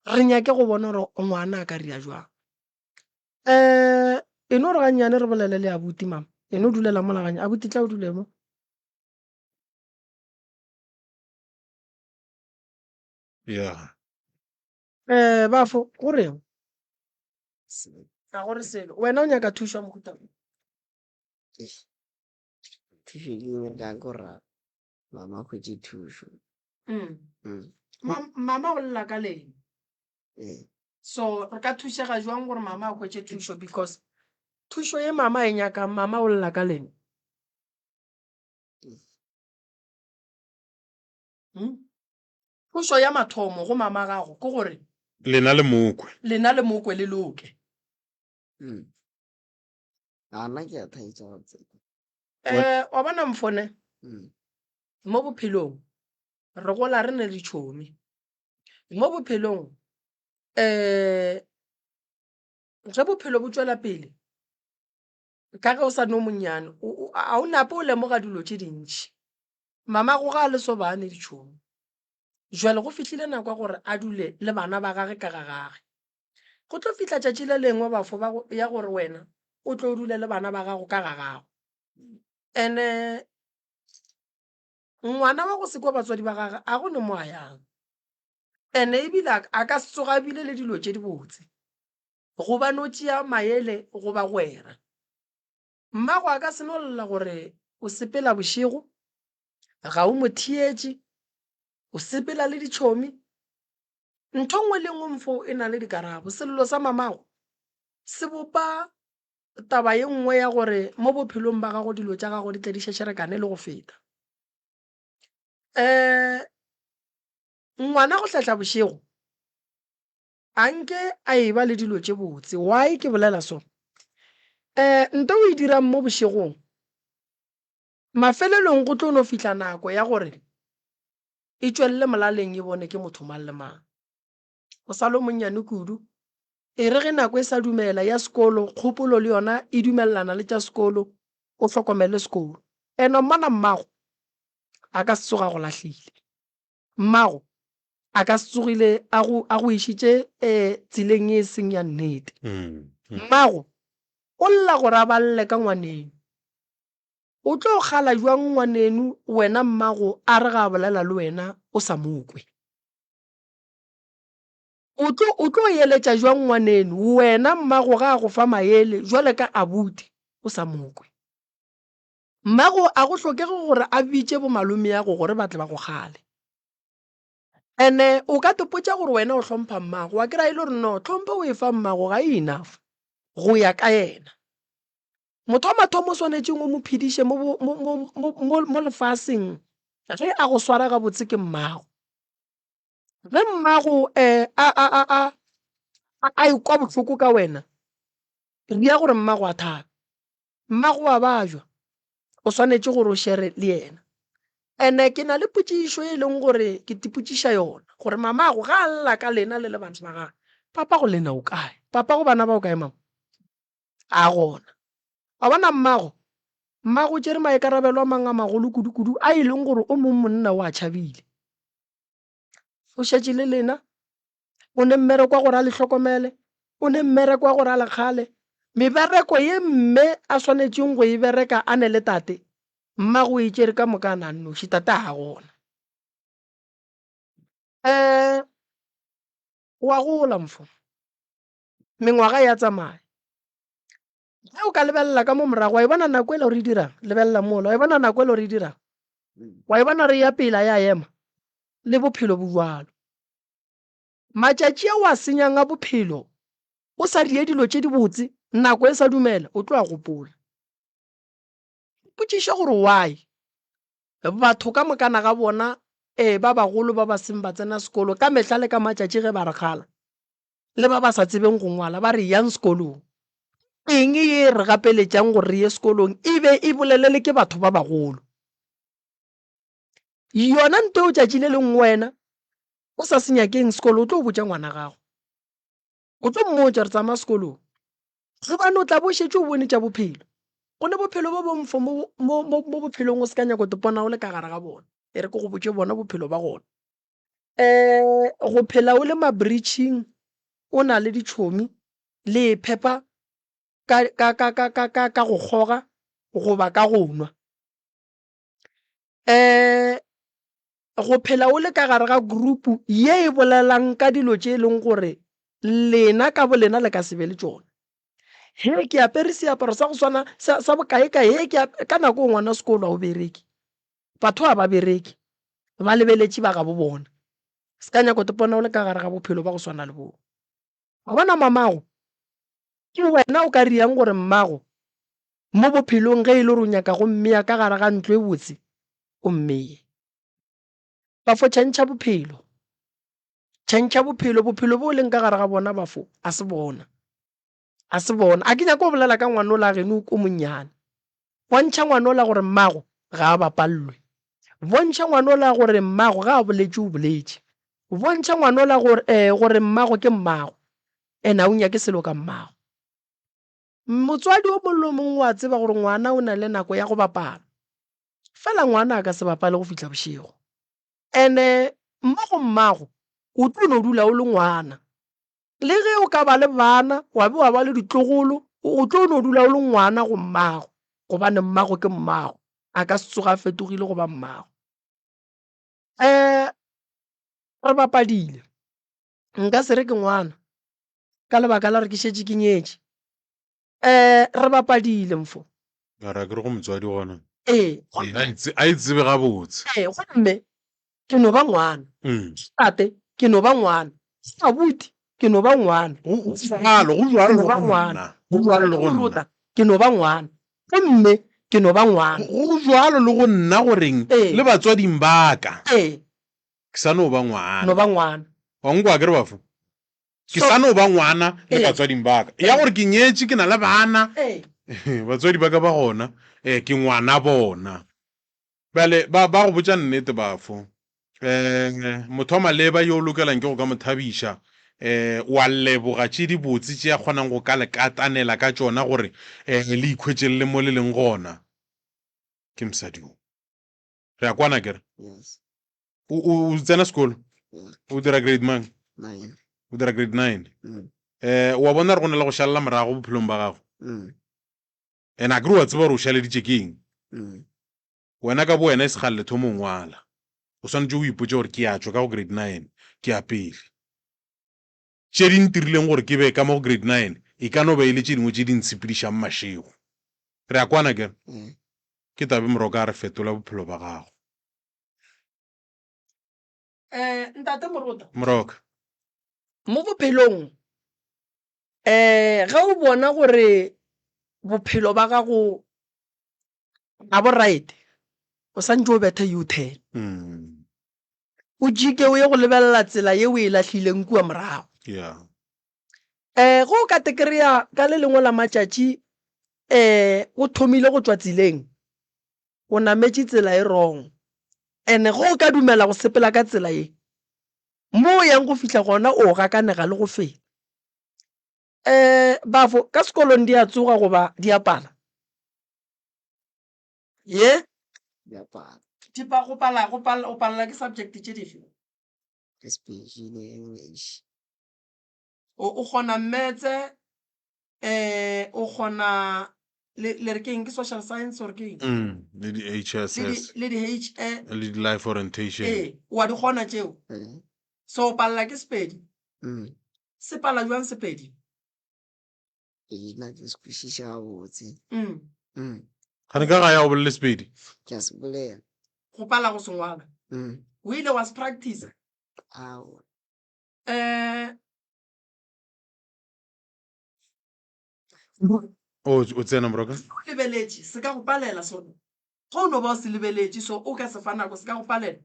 re nyake go bona gore ngwana a ka ria jwang. Um e no re gannyane re bolele le abuti mama, e no dulela mola ganya abuti tla o dule mo.
Yeah.
Um bafo go reng? Ga go re selo. Wena o nyaka thušo ya mohuta mang?
Thušo ke nyakang ke gore mama a hwetše thušo.
Mama o lla ka leng?
Ee.
So re ka thušega jwang gore mama a hwetše thušo because thušo ye mama a e nyakang mama o lla ka leng? Hmm? Thušo ya mathomo go mama gago ke gore
Lena le mokwe.
Lena le mokwe le loke.
Hmm. A nna ke a thaetša go tseba.
Eh, wa bona mfone?
Hmm.
Mo bophelong re gola re ne le tšhomi. Mo bophelong eh. Ge bophelo bo tšwela pele, ka ge o sa no monnyane, a o nape o lemoga dilo tše dintši. Mamago ga a le sobane ditšhomi. Jwale go fihlile nako ya gore a dule le bana ba gage ka ga gage. Go tlo fihla tšatši le lengwe bafo ba ya gore wena o tlo dule le bana ba gago ka ga gago. Ene ngwana wa go se kwa batswadi ba gage a go ne mo a yang. Ene ebile a ka se tsoga a bile le dilo tše dibotse. Gobane o tšea maele go bagwera. Mmago a ka se no lla gore o sepela bošego, ga o mo theetše, o sepela le ditšhomi. Ntho nngwe le nngwe mfo e na le dikarabo. Sello sa mamago se bopa taba ye nngwe ya gore mo bophelong ba gago dilo tša gago di tle di šešerekane le go feta. Um ngwana go hlahla bošego a nke a e ba le dilo tše botse. Why ke bolela so? Um nto o e dirang mo bošegong, mafelelong go tlo no fihla nako ya gore e tšwelele molaleng e bone ke motho mang le mang. O sa le monnyane kudu, e re ge nako e sa dumela ya sekolo, kgopolo le yona e dumelelana le tša sekolo, o hlokomele sekolo. Ene mmona mmago a ka se tsoge a go lahlile. Mmago a ka se tsogile a go, a go išitše um tseleng e seng ya nnete. Mmago o lla gore a balle ka ngwaneno. O tlo kgala bjang ngwaneno wena mmago a re ga a bolela le wena o sa mo kwe? O tlo, o tlo eletša bjang ngwaneno wena mmago ga a go fa maele jwale ka abuti o sa mo kwe? Mmago a go hlokege gore a bitše bomalomeago gore ba tle ba go kgale. Ene o ka tepotša gore wena o hlompha mmago, wa kry-a e le gore no tlhompho o e fa mmago ga e enough go ya ka yena. Motho wa mathomo o swanetšeng o mo phediše mo, mo, mo, mo, mo, mo lefaseng ge a go swara gabotse ke mmago. Ge mmago um a, a, a, a, a, a ekwa bohloko ka wena, ria gore mmago a thabe. Mmago wa bajwa, o swanetše gore o shere le yena. Ene ke na le potšišo e leng gore ke tipotšiša yona, gore mamago ga a lla ka lena le le bana ba gagwe, papago lena o kae? Papago bana ba o kae mama? A gona. Wa bona mmago? Mmago o tšere maikarabelo a mang a magolo kudu-kudu a e leng gore o mong monna o a tšhabile. O šetše le lena, o ne mmereko wa gore a le hlokomele, o ne mmereko wa gore a le kgale. Mebereko ye mme a swanetšeng go e bereka a ne le tate, mmago o e tšere ka moka a na nnoši, tate a gona. Um wa gola mfo. Mengwaga ya tsamaya. Ge o ka lebelela ka mo morago, wa e bona nako ela o re dirang? Lebelela mola, wa e bona nako ela o re dirang? Wa e bona re ya pele a ya ema? Le bophelo bo bjalo. Matšatši a o a senyang a bophelo o sa die dilo tše dibotse, nako e sa dumela, o tlo a gopola. Ipotšiše gore why batho ka mokana ga bona, ee, ba bagolo ba ba seng ba tsena sekolo, ka mehla le ka matšatši ge ba re kgala, le ba ba sa tsebeng go ngwala ba re yang sekolong. Eng ye e re gapeletšang gore re ye sekolong e be e bolelele ke batho ba bagolo? Yona nto eo tšatši le lengwe wena o sa se nyakeng sekolo o tlo botša ngwana gago. O tlo mmotša re tsamaya sekolong. Gobane o tla bo šetše o bone tša bophelo. Go ne bophelo bo bongfo mo, mo, mo, mo bophelong o se ka nyako tepona o le ka gare ga bona. E re ke go botše bona bophelo ba gona. Um go phela o le mabritšhing o na le ditšhomi le iphepa ka, ka, ka, ka, ka, ka, ka go kgoga goba ka go nwa. Um go phela o le ka gare ga group ye e bolelang ka dilo tše e leng gore lena ka bolena le ka se be le tšona. He ke apere seaparo sa go swana sa, sa bokaekae, he ke ka nako o ngwana sekolo ga o bereke. Batho ga ba bereke, ba lebeletše ba gabo bona. Se ka nyako tepona o le ka gare ga bophelo ba go swana le boo. Wa bona mamago, ke wena o ka riang gore mmago mo bophelong ge e le gore o nyaka go mmea ka gare ga ntlo e botse, o mmeye. Bafo tšhentšha bophelo. Tšhentšha bophelo, bophelo bo o leng ka gare ga bona bafo, a se bona. A se bona. A ke nyake go bolela ka ngwanola geno o monnyane. Bontšha ngwanola gore mmago ga a bapallwe. Bontšha ngwanola gore mmago ga a boletše o boletše. Bontšha ngwanola gore, eh, gore mmago ke mmago. And a o nyake selo ka mmago. Motswadi o mongwe le o mongwe o a tseba gore ngwana o na le nako ya go bapala. Fela ngwana a ka se bapale go fihla bošego. Ene mo go mmago o tlo no dula o le ngwana. Le ge o ka ba le bana wa be wa ba le ditlogolo, o tlo no dula o le ngwana go mmago gobane mmago ke mmago, a ka se tsoge a fetogile go ba mmago. Re bapadile, nka se re ke ngwana ka lebaka la gore ke šetše ke nyetše. Re bapadile mfo.
Mara akere go motswadi gona.
Ee.
A e tsebe gabotse.
Ee, gomme ke no ba ngwana. Tate, ke no ba ngwana. Abuti, ke no ba ngwana.
Go bjalo, go bjalo le go nna. Go bjalo le go nna.
Ke no ba ngwana. Gomme ke no ba ngwana.
Go bjalo le go nna goreng le batswading ba ka.
Ee.
Ke sa no ba ngwana.
No ba ngwana.
Wa nkwa akere bafo? Ke sa no ba ngwana le batswading ba ka. Ya gore ke nyetše, ke na le bana. Batswadi ba ka ba gona, ke ngwana bona. Bjale ba, ba go botša nnete bafo. Um motho wa maleba yo o lokelang ke go ka mo thabiša, um wa leboga tše dibotse tše a kgonang go ka le katanela ka tšona gore um le ikhwetše le le mo le leng gona, ke mosadi wo. Re a kwana akere?
Yes.
O, o, o tsena sekolo?
Yeah.
O dira grade mang?
Nine.
O dira grade 9.
Mm.
Um wa bona gore go na le go šalela morago bophelong ba gago?
Mm.
And akere wa tseba gore o šaleditše ke eng?
Mm.
Wena ka bowena e se kgale le thoma o ngwala. O swanetše o ipotše gore ke ya tšwa ka go grade 9, ke ya pele. Tše di ntirileng gore ke be ka mo go grade 9 e ka no ba e le tše dingwe tše di ntshepedišang mašego. Re a kwana akere? Ke Tabe Moroka a re fetola bophelo ba gago.
Ntate Morota.
Moroka.
Mo bophelong ge o bona gore bophelo ba gago ga bo right, o santše o bethe U-turn. O jike o ye go lebelela tsela ye o e lahlileng kua morago.
Yeah.
Ge o ka te kry-a ka le lengwe la matšatši o thomile go tšwa tseleng, o nametše tsela e wrong. And-e ge o ka dumela go sepela ka tsela ye, mo o yang go fihla gona o gakanega le go feta. Bafo, ka sekolong di a tsoga goba di a pala? Ye?
Di a pala.
Di pa, go pala, go pala, o palela ke subject tše dife?
Ke Sepedi le English.
O, o kgona Maths, o kgona le, le re ke eng, ke social science or ke eng?
Le di HSS.
Le di, le di H,
Le di life orientation.
Ee, wa di kgona tšeo? So o palela ke Sepedi? Se pala bjang Sepedi?
Ee, nna ke se kwešiša gabotse.
Gane ka gae ga o bolele Sepedi?
Ke a se bolela.
Go pala go se ngwala? O ile wa se practice-a?
Aowa.
O tsena Moroka?
O lebeletše, se ka go palela sona. Ge o no ba o se lebeletše, so o ka se fa nako, se ka go palela?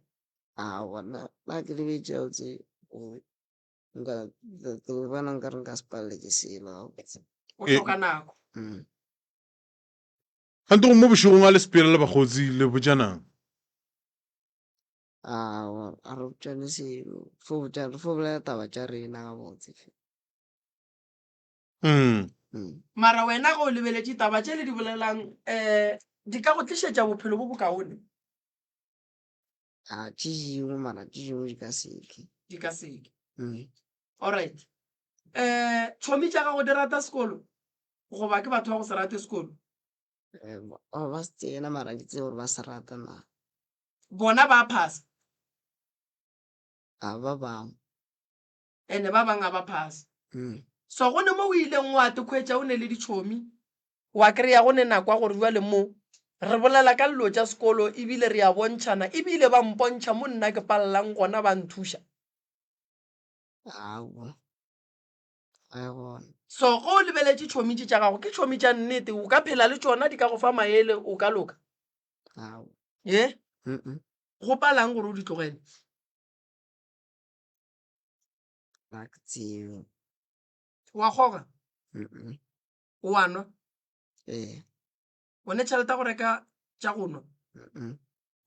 Aowa, nna ke lebetše gabotse gore Nka ke bona nkare nka se palelwe ke selo gabotse.
O hloka nako.
Kgante go mo bošegong a le sepela le bakgotsi le botšanang?
Aowa, a re botšane selo. Fo botša, re fo bolela taba tša rena gabotse.
Mara wena ge o lebeletše taba tše le di bolelang di ka go tlišetša bophelo bo bokaone?
A tše dingwe mara tše dingwe di ka se ke.
Di ka se ke. Alright. Tšhomi tša gago di rata sekolo goba ke batho ba go se rate sekolo?
Ba se tsena mara ke tsebe gore ba se rata na.
Bona ba phasa?
A ba bangwe.
Ene ba bangwe ga ba phase. So go ne mo o ileng wa te khwetša o ne le ditšhomi Wa kry-a go ne nako ya gore bjale mo re bolela ka dilo tša sekolo ebile re a bontšhana ebile ba mpontšha mo nna ke palelang gona ba nthuša.
Aowa, ga e gona.
So ge o lebeletše tšhomi tše tša gago ke tšhomi tša nnete o ka phela le tšona di ka go fa maele o ka loka?
Aowa.
Ye? Go palang gore o di tlogele?
Ga ke tsebe.
Wa kgoga? O a nwa?
Ee.
O ne tšhelete ya go reka tša go nwa?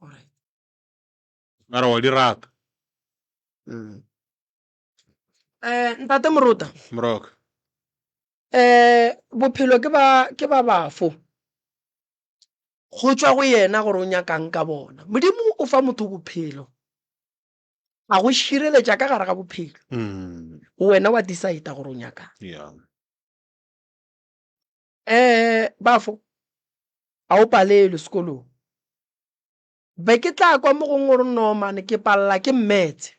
Alright.
Mara wa di rata?
Ntate Morota.
Moroka.
Bophelo ke ba ke ba bafo. Go tšwa go yena gore o nyakang ka bona. Modimo o fa motho bophelo. A go šireletša ka gare ga bophelo. Wena wa decide gore o nyakang.
Yeah.
Eh, bafo, a o palelwe sekolong. Be ke tla kwa mo gongwe gore no mane ke palela ke mmetse.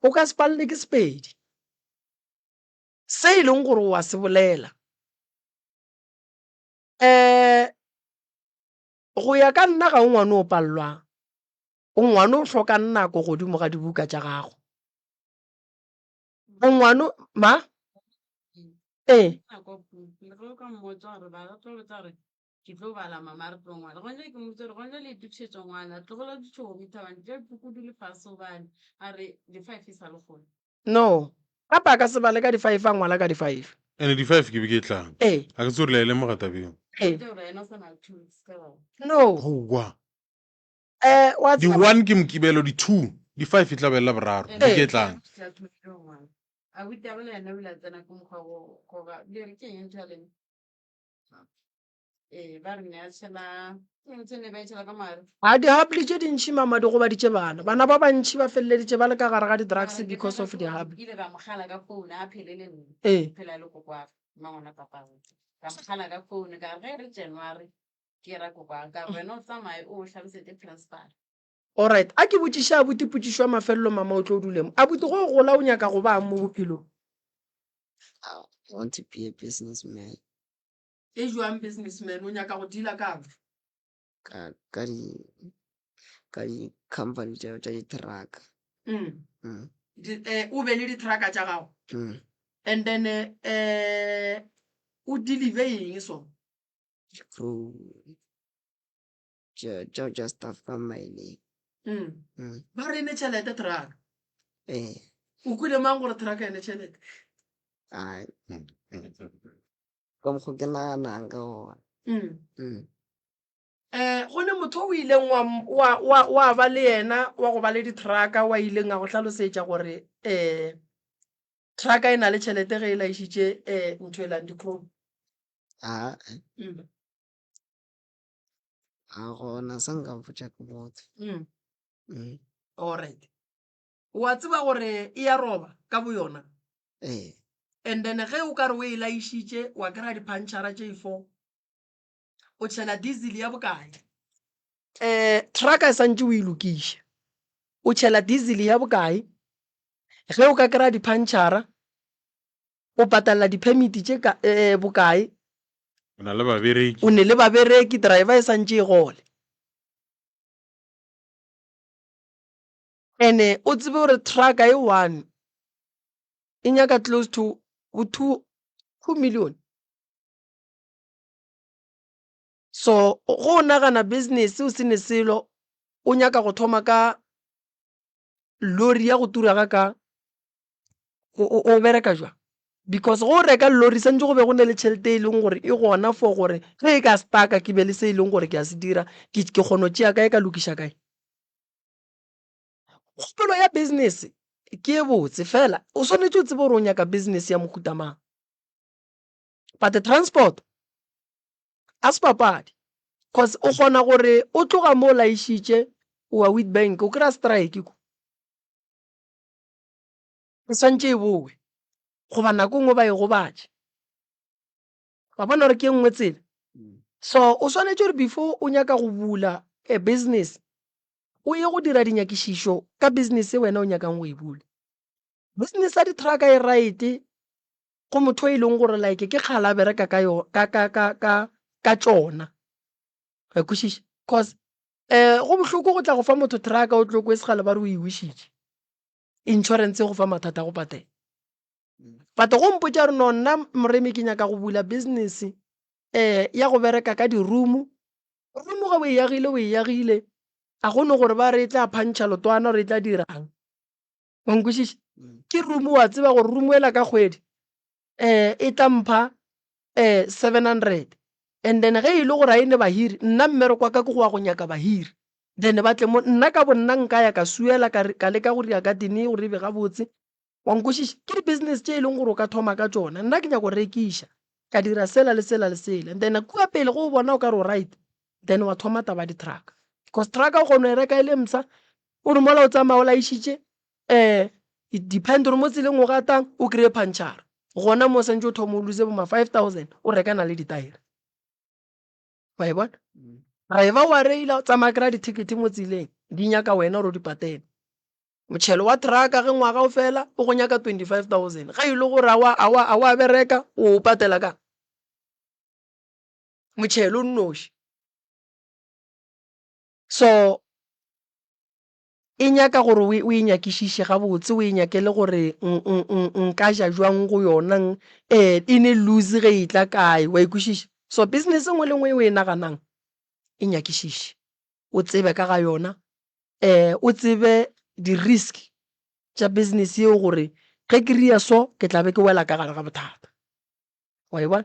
O ka se palele ke Sepedi. Se e leng gore o a se bolela. Um go ya ka nna ga o ngwane o palelwang. O ngwane o hlokang nako godimo ga dibuka tša gago. O ngwane ma? Ee.
Ke tlo bala mama re tlo ngwala. Gona ke mmotsa gore gona le itokišetša ngwala tlogela ditšhomi thabane tša puku di le fase o bale. A re di-five e sa le kgole.
No. Gape a ka se bale ka di-five a ngwala ka di-five.
Ene di-five ke be ke tlang.
Ee.
A ke tsebe gore le a e lemoga taba eo.
Ee.
Ke gore yena o sa na le 2 weeks ka gona.
No.
Aowa.
Eh, wa
Di
tseba.
one ke Mokibelo, di two, di five e tla be e le Laboraro.
Ene
Beke e tlang.
a thomile go ngwala. Abuti a le yena o ile a tsena ke mokgwa go goba le re ke eng ntho ya lena? Ee, ba re ne a tšhela ke eng ntho e ne ba e tšhela ka mogare?
A di-hubbly tše dintši mama di gobaditše bana. Bana ba bantši ba feleleditše ba le ka gare ga di-drugs
Mara ke
because
tsena
of
ke gore
di-hubbly.
ke ile ka mo gala ka phone a phele le nna.
Ee.
Phela le kokoagwe, mmangwana papagwe. Ka mo gala ka phone ka re ge re January ke ra kokoagwe ka re wena o tsamaye o hlalosetše principal.
Alright, a ke botšiše abuti potšišo ya mafelelo mama o tlo dule mo. Abuti go gola o nyaka go bang mo bophelong?
I want to be a businessman.
E jwang businessman? O nyaka go dealer kang?
Ka ka di ka di company tša tša di truck.
Mm.
Mm.
Di, eh, o be le di truck tša gago.
Mm.
And then eh o deliver eng so?
Crew tša tša tša stuff ka mine.
Mm.
Mm.
Ba re ne tšhelete truck.
Eh.
O kwele mang gore truck ene tšhelete?
Ai. Ka mokgo ke naganang ka gona.
Mm.
Mm.
Eh, go ne motho o ileng wa, wa, wa, wa ba le yena wa go ba le ditrucka wa ileng a go hlalosetša gore eh trucka e na le tšhelete ge e laišitše eh ntho e lang di-chrome.
Ah,
Mm.
a gona sa nka mpotša ke motho.
Mm.
Mm.
Alright. Wa tseba gore e ya roba ka boyona?
Ee.
And then ge o ka re o e laišitše wa kry-a di-puncture tše four, o tšhela diesel ya bokae? Um trucka e santše o e lokiša, o tšhela diesel ya bokae? Ge o ka kry-a di-puncture o patalla di-permit tše ka bokae?
O na le babereki.
O ne le babereki, driver e santše e gole. Ene o tsebe gore trucka e one e nyaka close to bo 2 million. So go o nagana business o se ne selo o nyaka go thoma ka lori ya go tura ga ka o bereka jwang? Because go reka lori santse go be go ne le tšhelete e leng gore e gona for gore ge e ka stuck-a ke be le se e leng gore ke a se dira ke kgona go tšea kae ka lokiša kae. Kgopolo ya business ke e botse fela o swanetše o tsebe gore o nyaka business ya mohuta mang. But transport a se papadi cause o kgona gore o tloga mo o laišitše o wa Witbank o kry-a strike ko. E swantše e bowe goba nako e nngwe ba e gobatše. Wa bona gore ke e nngwe tsela. So o swanetše gore before o nyaka go bula a business o ye go dira dinyakišišo ka business e wena o nyakang go e bula. Business ya di-truck e right go motho e leng gore like ke kgale a bereka ka yo ka ka ka ka ka tšona. Wa kwešiša? Cause um go bohloko go tla go fa motho truck o tlo kwe segale ba re o e wišitše. Insurance e go fa mathata a go patela. But go mpotša gore no nna Moremi ke nyaka go bula business um ya go bereka ka di-room. Room ge o e agile o e agile, a go no gore ba re e tla phantšha lotwana gore e tla dirang. Wa nkwešiša? Ke room wa tseba gore room ela ka kgwedi um e tla mpha um 700 and then ge e le gore ga e ne bahiri nna mmereko wa ka ke go ya go nyaka bahiri then ba tle mo nna ka bo nna nka ya ka suela ka leka go dira garden gore e be gabotse. Wa nkwešiša? Ke di-business tše e leng gore o ka thoma ka tšona. Nna ke nyaka go rekiša, ka dira sela le sela le sela. And then kua pele ge o bona o ka re o right, then wa thoma taba ya di-truck. Because truck o kgona go e reka e le mpsha, o re mola o tsamaya o laišitše, um it depend gore mo tseleng o gatang o kry-e puncture. Gona mo o santse o thoma o lose bo ma 5000 o rekana le ditaere. Wa e bona? Driver o a reila, o tsamaya kry-a di-ticket mo tseleng, di nyaka wena gore o di patele. Motšhelo wa truck-a ge ngwaga o fela o go nyaka 25000 ge e le gore a wa bereka o o patela kang? Motšhelo o nnoši. So e nyaka gore o e nyakišiše gabotse, o e nyakele gore nka ja jwang go yona, e ne loose ge e tla kae, wa e kwešiša? So business e nngwe le nngwe e o e naganang e nyakišiše, o tsebe ka ga yona, o tsebe di-risk tša business yeo gore ge ke ria so ke tla be ke wela ka gare ga bothata, wa e bona?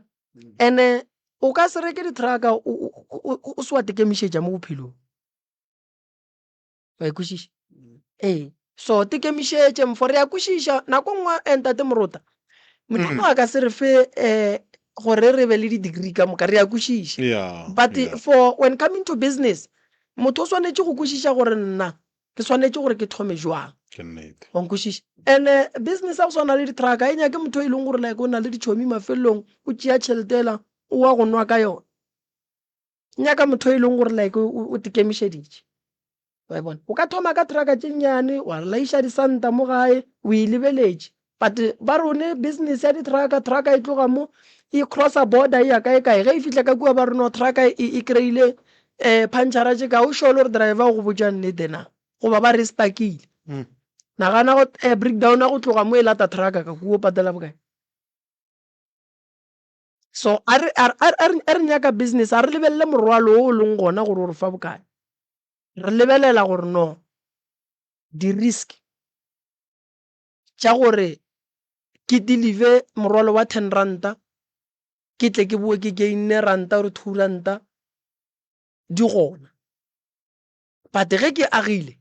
And-e o ka se reke di-truck-a o se wa tekemišetša mo bophelong, wa e kwešiša? Ee, so tekemišetše mfo, re a kwešiša nako nngwe ntate Morota, Modimo a ka se re fe gore re be le di-degree ka moka, re a kwešiša. But for when coming to business, motho o swanetše go kwešiša gore nna ke swanetše gore ke thome jwang.
Ke nnete.
Wa nkwešiša? And-e business ya go swana le di-truck ga e nyake motho e leng gore like o na le ditšhomi mafelelong o tšea tšhelete ela o wa go nwa ka yona. E nyaka motho e leng gore like o tekemišeditše. Wa e bona? O ka thoma ka truck tše nnyane wa laiša disanta mo gae o e lebeletše, but ba re o ne business ya di-truck, truck e tloga mo e crossa border e ya kae kae, ge e fihla ka kua ba re no truck e, e kry-ile um puncture tše kae, o sure le gore driver o go botša nnete na, goba ba re e stuckile. Nagana go um breakdown ya go tloga mo e lata truck ka kua o patela bokae? So a re, a, a, a re, a re nyaka business, a re lebelele morwalo o o leng gona gore o re fa bokae. Re lebelela gore no di-risk tša gore ke deliver morwalo wa ten ranta ke tle ke boe ke gain-ne ranta or 2 ranta di gona. But ge ke agile,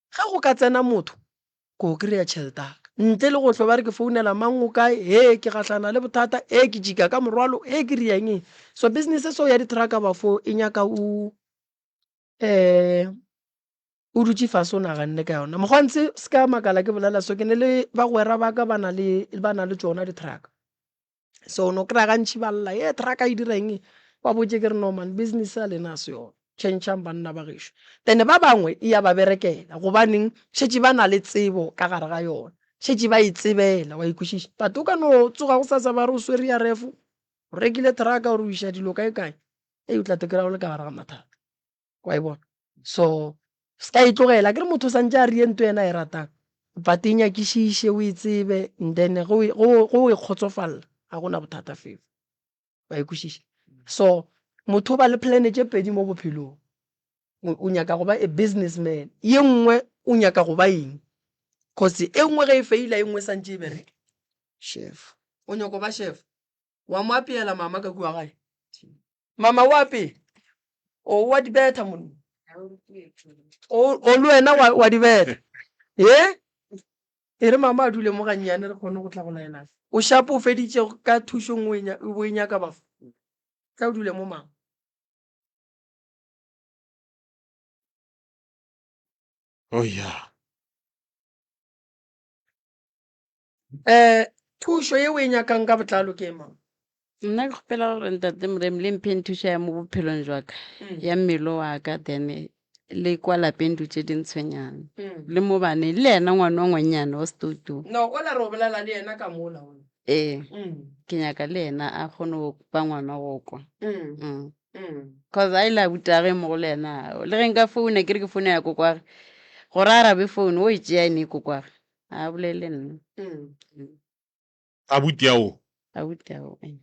ge go ka tsena motho ko kry-a tšhelete ya ka ntle le go hlwa ba re ke founela mang o kae, he ke gahlana le bothata, he ke tšika ka morwalo, he ke ria eng eng. So business so ya di-truck-a bafo e nyaka o o dutše fase o naganne ka yona. Mokgwantse se ka makala ke bolela so, ke ne le bagwera ba ka ba na le ba na le tšona di-truck. So o no kry-a gantši ba lla, ye truck e dira eng? Ba botše ke re no man, business ya lena ga se yona, tšhentšhang banna ba gešo. Then ba bangwe e ya ba berekela gobaneng šetše ba na le tsebo ka gare ga yona, šetše ba e tsebela, wa e kwešiša. But o ka no tsoga gosasa ba re o swere ya ref, o rekile truck o re o iša dilo kae kae, ei o tla te kry-a o le ka gare ga mathata. Wa e bona? So se ka e tlogela, akere motho o santše a rie nto yena a e ratang, but e nyakišiše o e tsebe and then ge o e kgotsofalela ga gona bothata felo. Wa e kwešiša? So motho o ba le plan tše pedi mo bophelong, o nyaka go ba a business man, ye nngwe o nyaka go ba eng, cause e nngwe ge e faila e nngwe e santše e bereka.
Chef.
O nyaka go ba chef? Wa mo apeela mama ka kua gae? Mama o apea? O wa di betha monna? O o le wena wa wa di betha? Ye? E re mama a dule mo gannyane re kgone go tla go laelana. O shapo o feditše ka thušo nngwe o bo e nyaka bafo. Tla o dule mo mama.
Oh yeah.
Um thušo ye o e nyakang ka botlalo ke mang?
Nna ke kgopela gore ntate Moremi le mpheng thušo ya mo bophelong jwa ka, ya mmele wa ka, then le kwa lapeng dilo tše di ntshwenyang, le mo baneng, le yena ngwana wa ngwannyane wa setoutu.
No, ola re o bolela le yena ka mola ola.
Ee, ke nyaka le yena a kgone go ba ngwana go kwa. Cause a ile a butage mo go le yena, le ge nka founa ke re ke founa ya kokwage, gore a arabe founu o e tšea ene kokwage. A bolele nna.
Abuti ao?
Abuti ao, ee.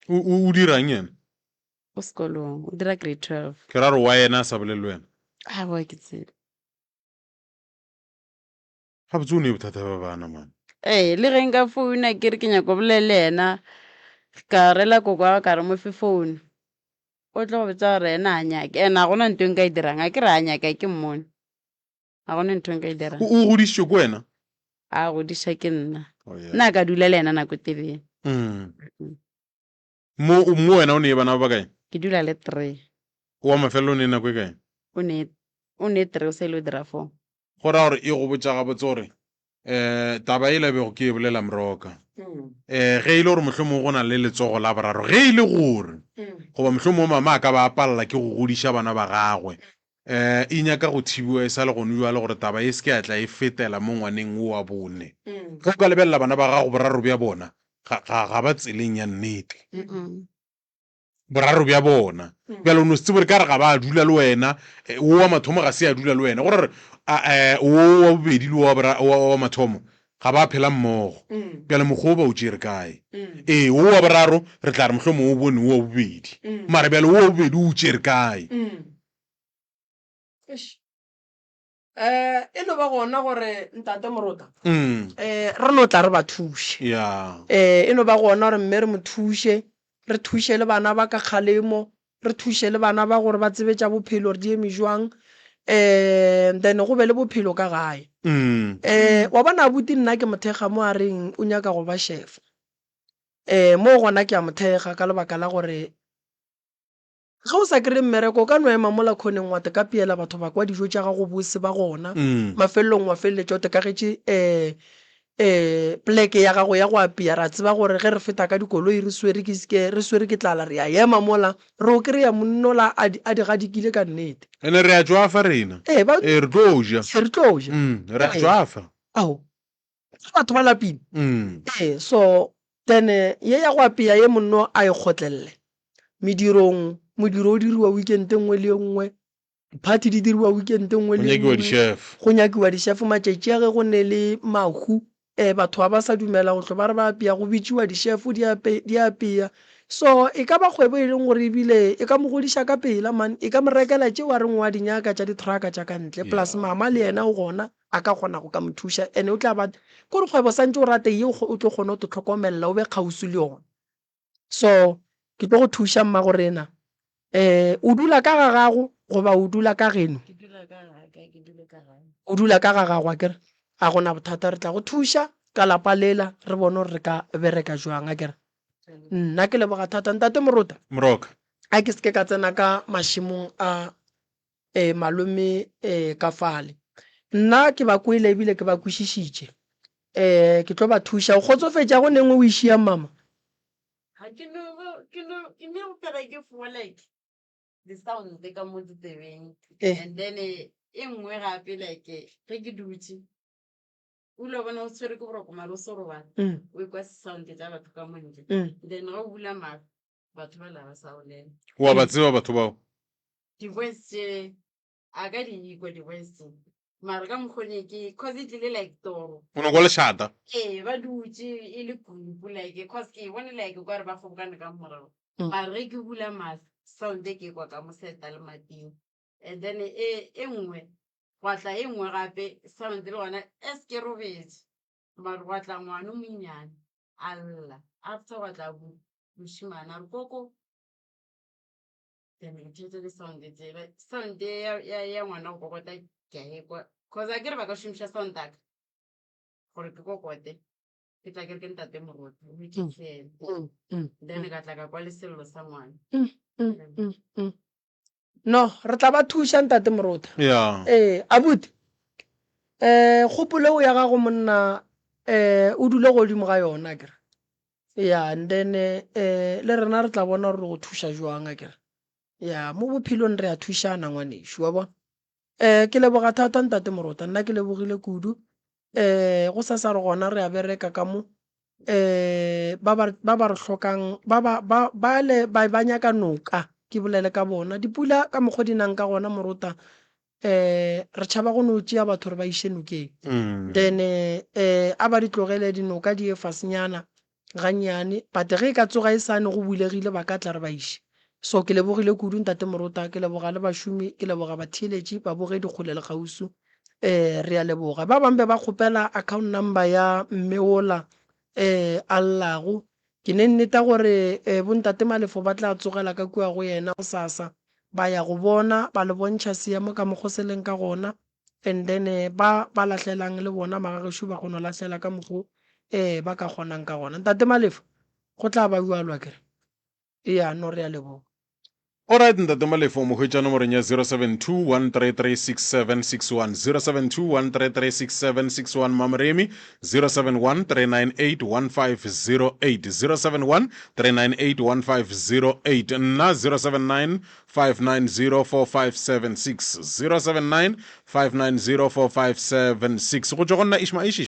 O, o, o dirang yena?
O sekolong, o dira grade 12.
Ke ra gore wa yena a sa bolele le wena?
Aowa, ke tsebe.
Gabotse o ne bothata ba bana man.
Ee, le ge nka founa ke re ke nyaka go bolela le yena, ka rela koko wa ka ka re mo fe founu, o tlo go botša gore yena a nyake, and ga gona ntho e nka e dirang, a ke re a nyake, a ke mmone. Ga gona ntho e nka e dirang.
O, o godišitšwe ke wena?
A godiša ke nna.
Oh, yeah.
Nna ka dula le yena nako e telele.
Mo mo wena o ne bana ba bakae?
Ke dula le 3.
Wa mafelelo o ne nako e kae?
O ne o ne 3 o se le o dira 4.
Go ra gore e go botša gabotse gore um taba e la bego ke e bolela Moroka. Um ge e le gore mohlomongwe go na le letsogo la boraro, ge e le gore goba mohlomongwe mama a ka ba a palela ke go godiša bana ba gagwe, um e nyaka go thibiwa e sa le gone bjale gore taba e se ke ya tla e fetela mo ngwaneng wo wa bone. Ge o ka lebelela bana ba gago boraro bja bona, ga, ga, ga ba tseleng ya nnete. Boraro bja bona. Bjale o no se tsebe gore ka re ga ba dula le wena, wo wa mathomo ga se a dula le wena. Go ra gore wo wa bobedi le wo wa, wa mathomo ga ba phela mmogo. Bjale mokgwa wo ba o tšere kae? Ee, wo wa boraro re tla re mohlomongwe o bone wo wa bobedi. Mara bjale wo wa bobedi o o tšere kae?
Eish. Eh, e no ba gona gore ntate Morota, eh, re no tla re ba thuše.
Yeah.
Eh, e no ba gona gore mme re mo thuše, re thuše le bana ba ka kgalemo, re thuše le bana ba gore ba tsebe tša bophelo gore di eme jwang, eh, then go be le bophelo ka gae. Eh, wa bona abuti nna ke mo thekga mo a reng o nyaka go ba chef. Eh, mo gona ke a mo thekga ka lebaka la gore Ge o sa kry-e mmereko, o ka no ema mola khoneng wa tekapiela batho ba kwa dijo tša gago bose ba gona. Mafelelong wa feleletša o tekagetše um um pleke ya gago ya go apea. Ra tseba gore ge re feta ka dikoloi re swere ke ke re swere ke tlala re a ema mola re o kry-a monnola a di a di gadikile ka nnete.
Ene re a tšwafa rena.
Ee, ba
Ee, re tlo ja.
Re tlo ja.
Re a
Ee.
tšwafa.
Ao, batho ba lapile. Ee, so then ye ya go apea ye monno a e kgotlelele. Medirong, modiro o diriwa weekend e nngwe le e nngwe, di-party di diriwa weekend e nngwe
Go
le e
nyakiwa
nngwe.
di-chef.
Go nyakiwa di-chef matšatši a ge go ne le mahu, batho ga ba sa dumela go tlo ba re ba apea, go bitšiwa di-chef di ape, di apea. So e ka ba kgwebo e leng gore ebile e ka mo godiša ka pela man, e ka mo rekela tšeo a reng o a di nyaka tša di-truck-a tša ka ntle, plus
Yeah.
mama le yena o gona a ka kgona go ka mo thuša and o tla ba kore kgwebo santše o rate ye o tlo kgona go te hlokomelela o be kgauswi le yona. So ke tlo go thuša mmagorena. Um o dula ka ga gago goba o dula ka geno?
Ke dula ka ga ka, ke dule ka gae.
O dula ka ga gago akere? Ga gona bothata re tla go thuša ka lapa lela re bone gore re ka bereka jwang akere? Nna ke leboga thata ntate Morota.
Moroka.
A ke seke ka tsena ka mašemong a eh, malome eh, ka fale. Nna ke ba kwele ebile ke ba kwešišitše. Eh, ke tlo ba thuša. O kgotsofetše go nengwe o e šiang mama?
Ga ke no ke no ke ne go phela ke fola like di sound ka mo ditsebeng.
Eh.
And then e nngwe gape like ge ke dutše o ile wa bona o tshwere ke boroko mare o se robala o ekwa sound tša batho ka mo ntle. Then ge o bula mahlo batho ba la ba sa bolela.
Wa ba tseba batho bao?
Di-voice tše a ka di ikwa di-voice tše mara ka mokgwa ne ke cause e tlile like toro.
O no kwa lešata?
Ee, ba dutše e le group like cause ke e bone like o kare ba kgobokane ka morago. Mara ge ke bula mahlo sound e ke e kwa ka mo seta le mating and then e e nngwe gwa tla e nngwe gape sound le gona as ke robetše mara gwa tla ngwana o monnyane a lla after gwa tla mošemane a re koko then ke theetša di-sound tsela sound ya, ya, ya ngwana go kokota ke a ekwa cause a kere ba ka šomiša sound aka gore ke kokote ke tla kere ke ntate moruti o ke fela then ka tla ka kwa le sello sa ngwana
No, re tla ba thuša ntate Morota.
Yeah.
Ee, abuti. Eh, kgopolo eo ya gago monna eh o dule godimo ga yona akere. Ya, and then eh le rena re tla bona gore re go thuša jwang akere. Ya, mo bophelong re a thušana ngwanešu wa bona. Eh ke leboga thata ntate Morota, nna ke lebogile kudu. Eh go sasa re gona re a bereka ka mo. Eh ba ba ba ba re hlokang ba ba ba bale ba ba nyaka noka ke bolele ka bona. Dipula ka mokgo di nang ka gona Morota eh re tšhaba go no tšea batho re ba iše nokeng. Then eh a ba di tlogele dinoka di ye fasenyana gannyane but ge e ka tsoga e sane go bulegile ba ka tla re ba iše. So ke lebogile kudu Ntate Morota, ke leboga le bašomi, ke leboga batheeletši, babogedi kgole le kgauswi. Eh re a leboga. Ba bangwe be ba kgopela account number ya mme wola eh a llago. Ke ne nneta gore eh bontate Malefo ba tla tsogela ka kua go yena gosasa ba ya go bona ba le bontšha seemo ka mokgo se leng ka gona. And then ba ba lahlelang le bona magagešo ba kgona go lahlela ka mokgo um ba ka kgonang ka gona. Ntate Malefo, go tla ba bjalo akere? Eya, no re a leboga.
Alright Ntate Malefo, o mo hwetša nomorong ya 0721336761, 0721336761, Mamoremi 0713981508, 0713981508, nna 0795904576, 0795904576. Go tšwa go nna Ishma Ishish.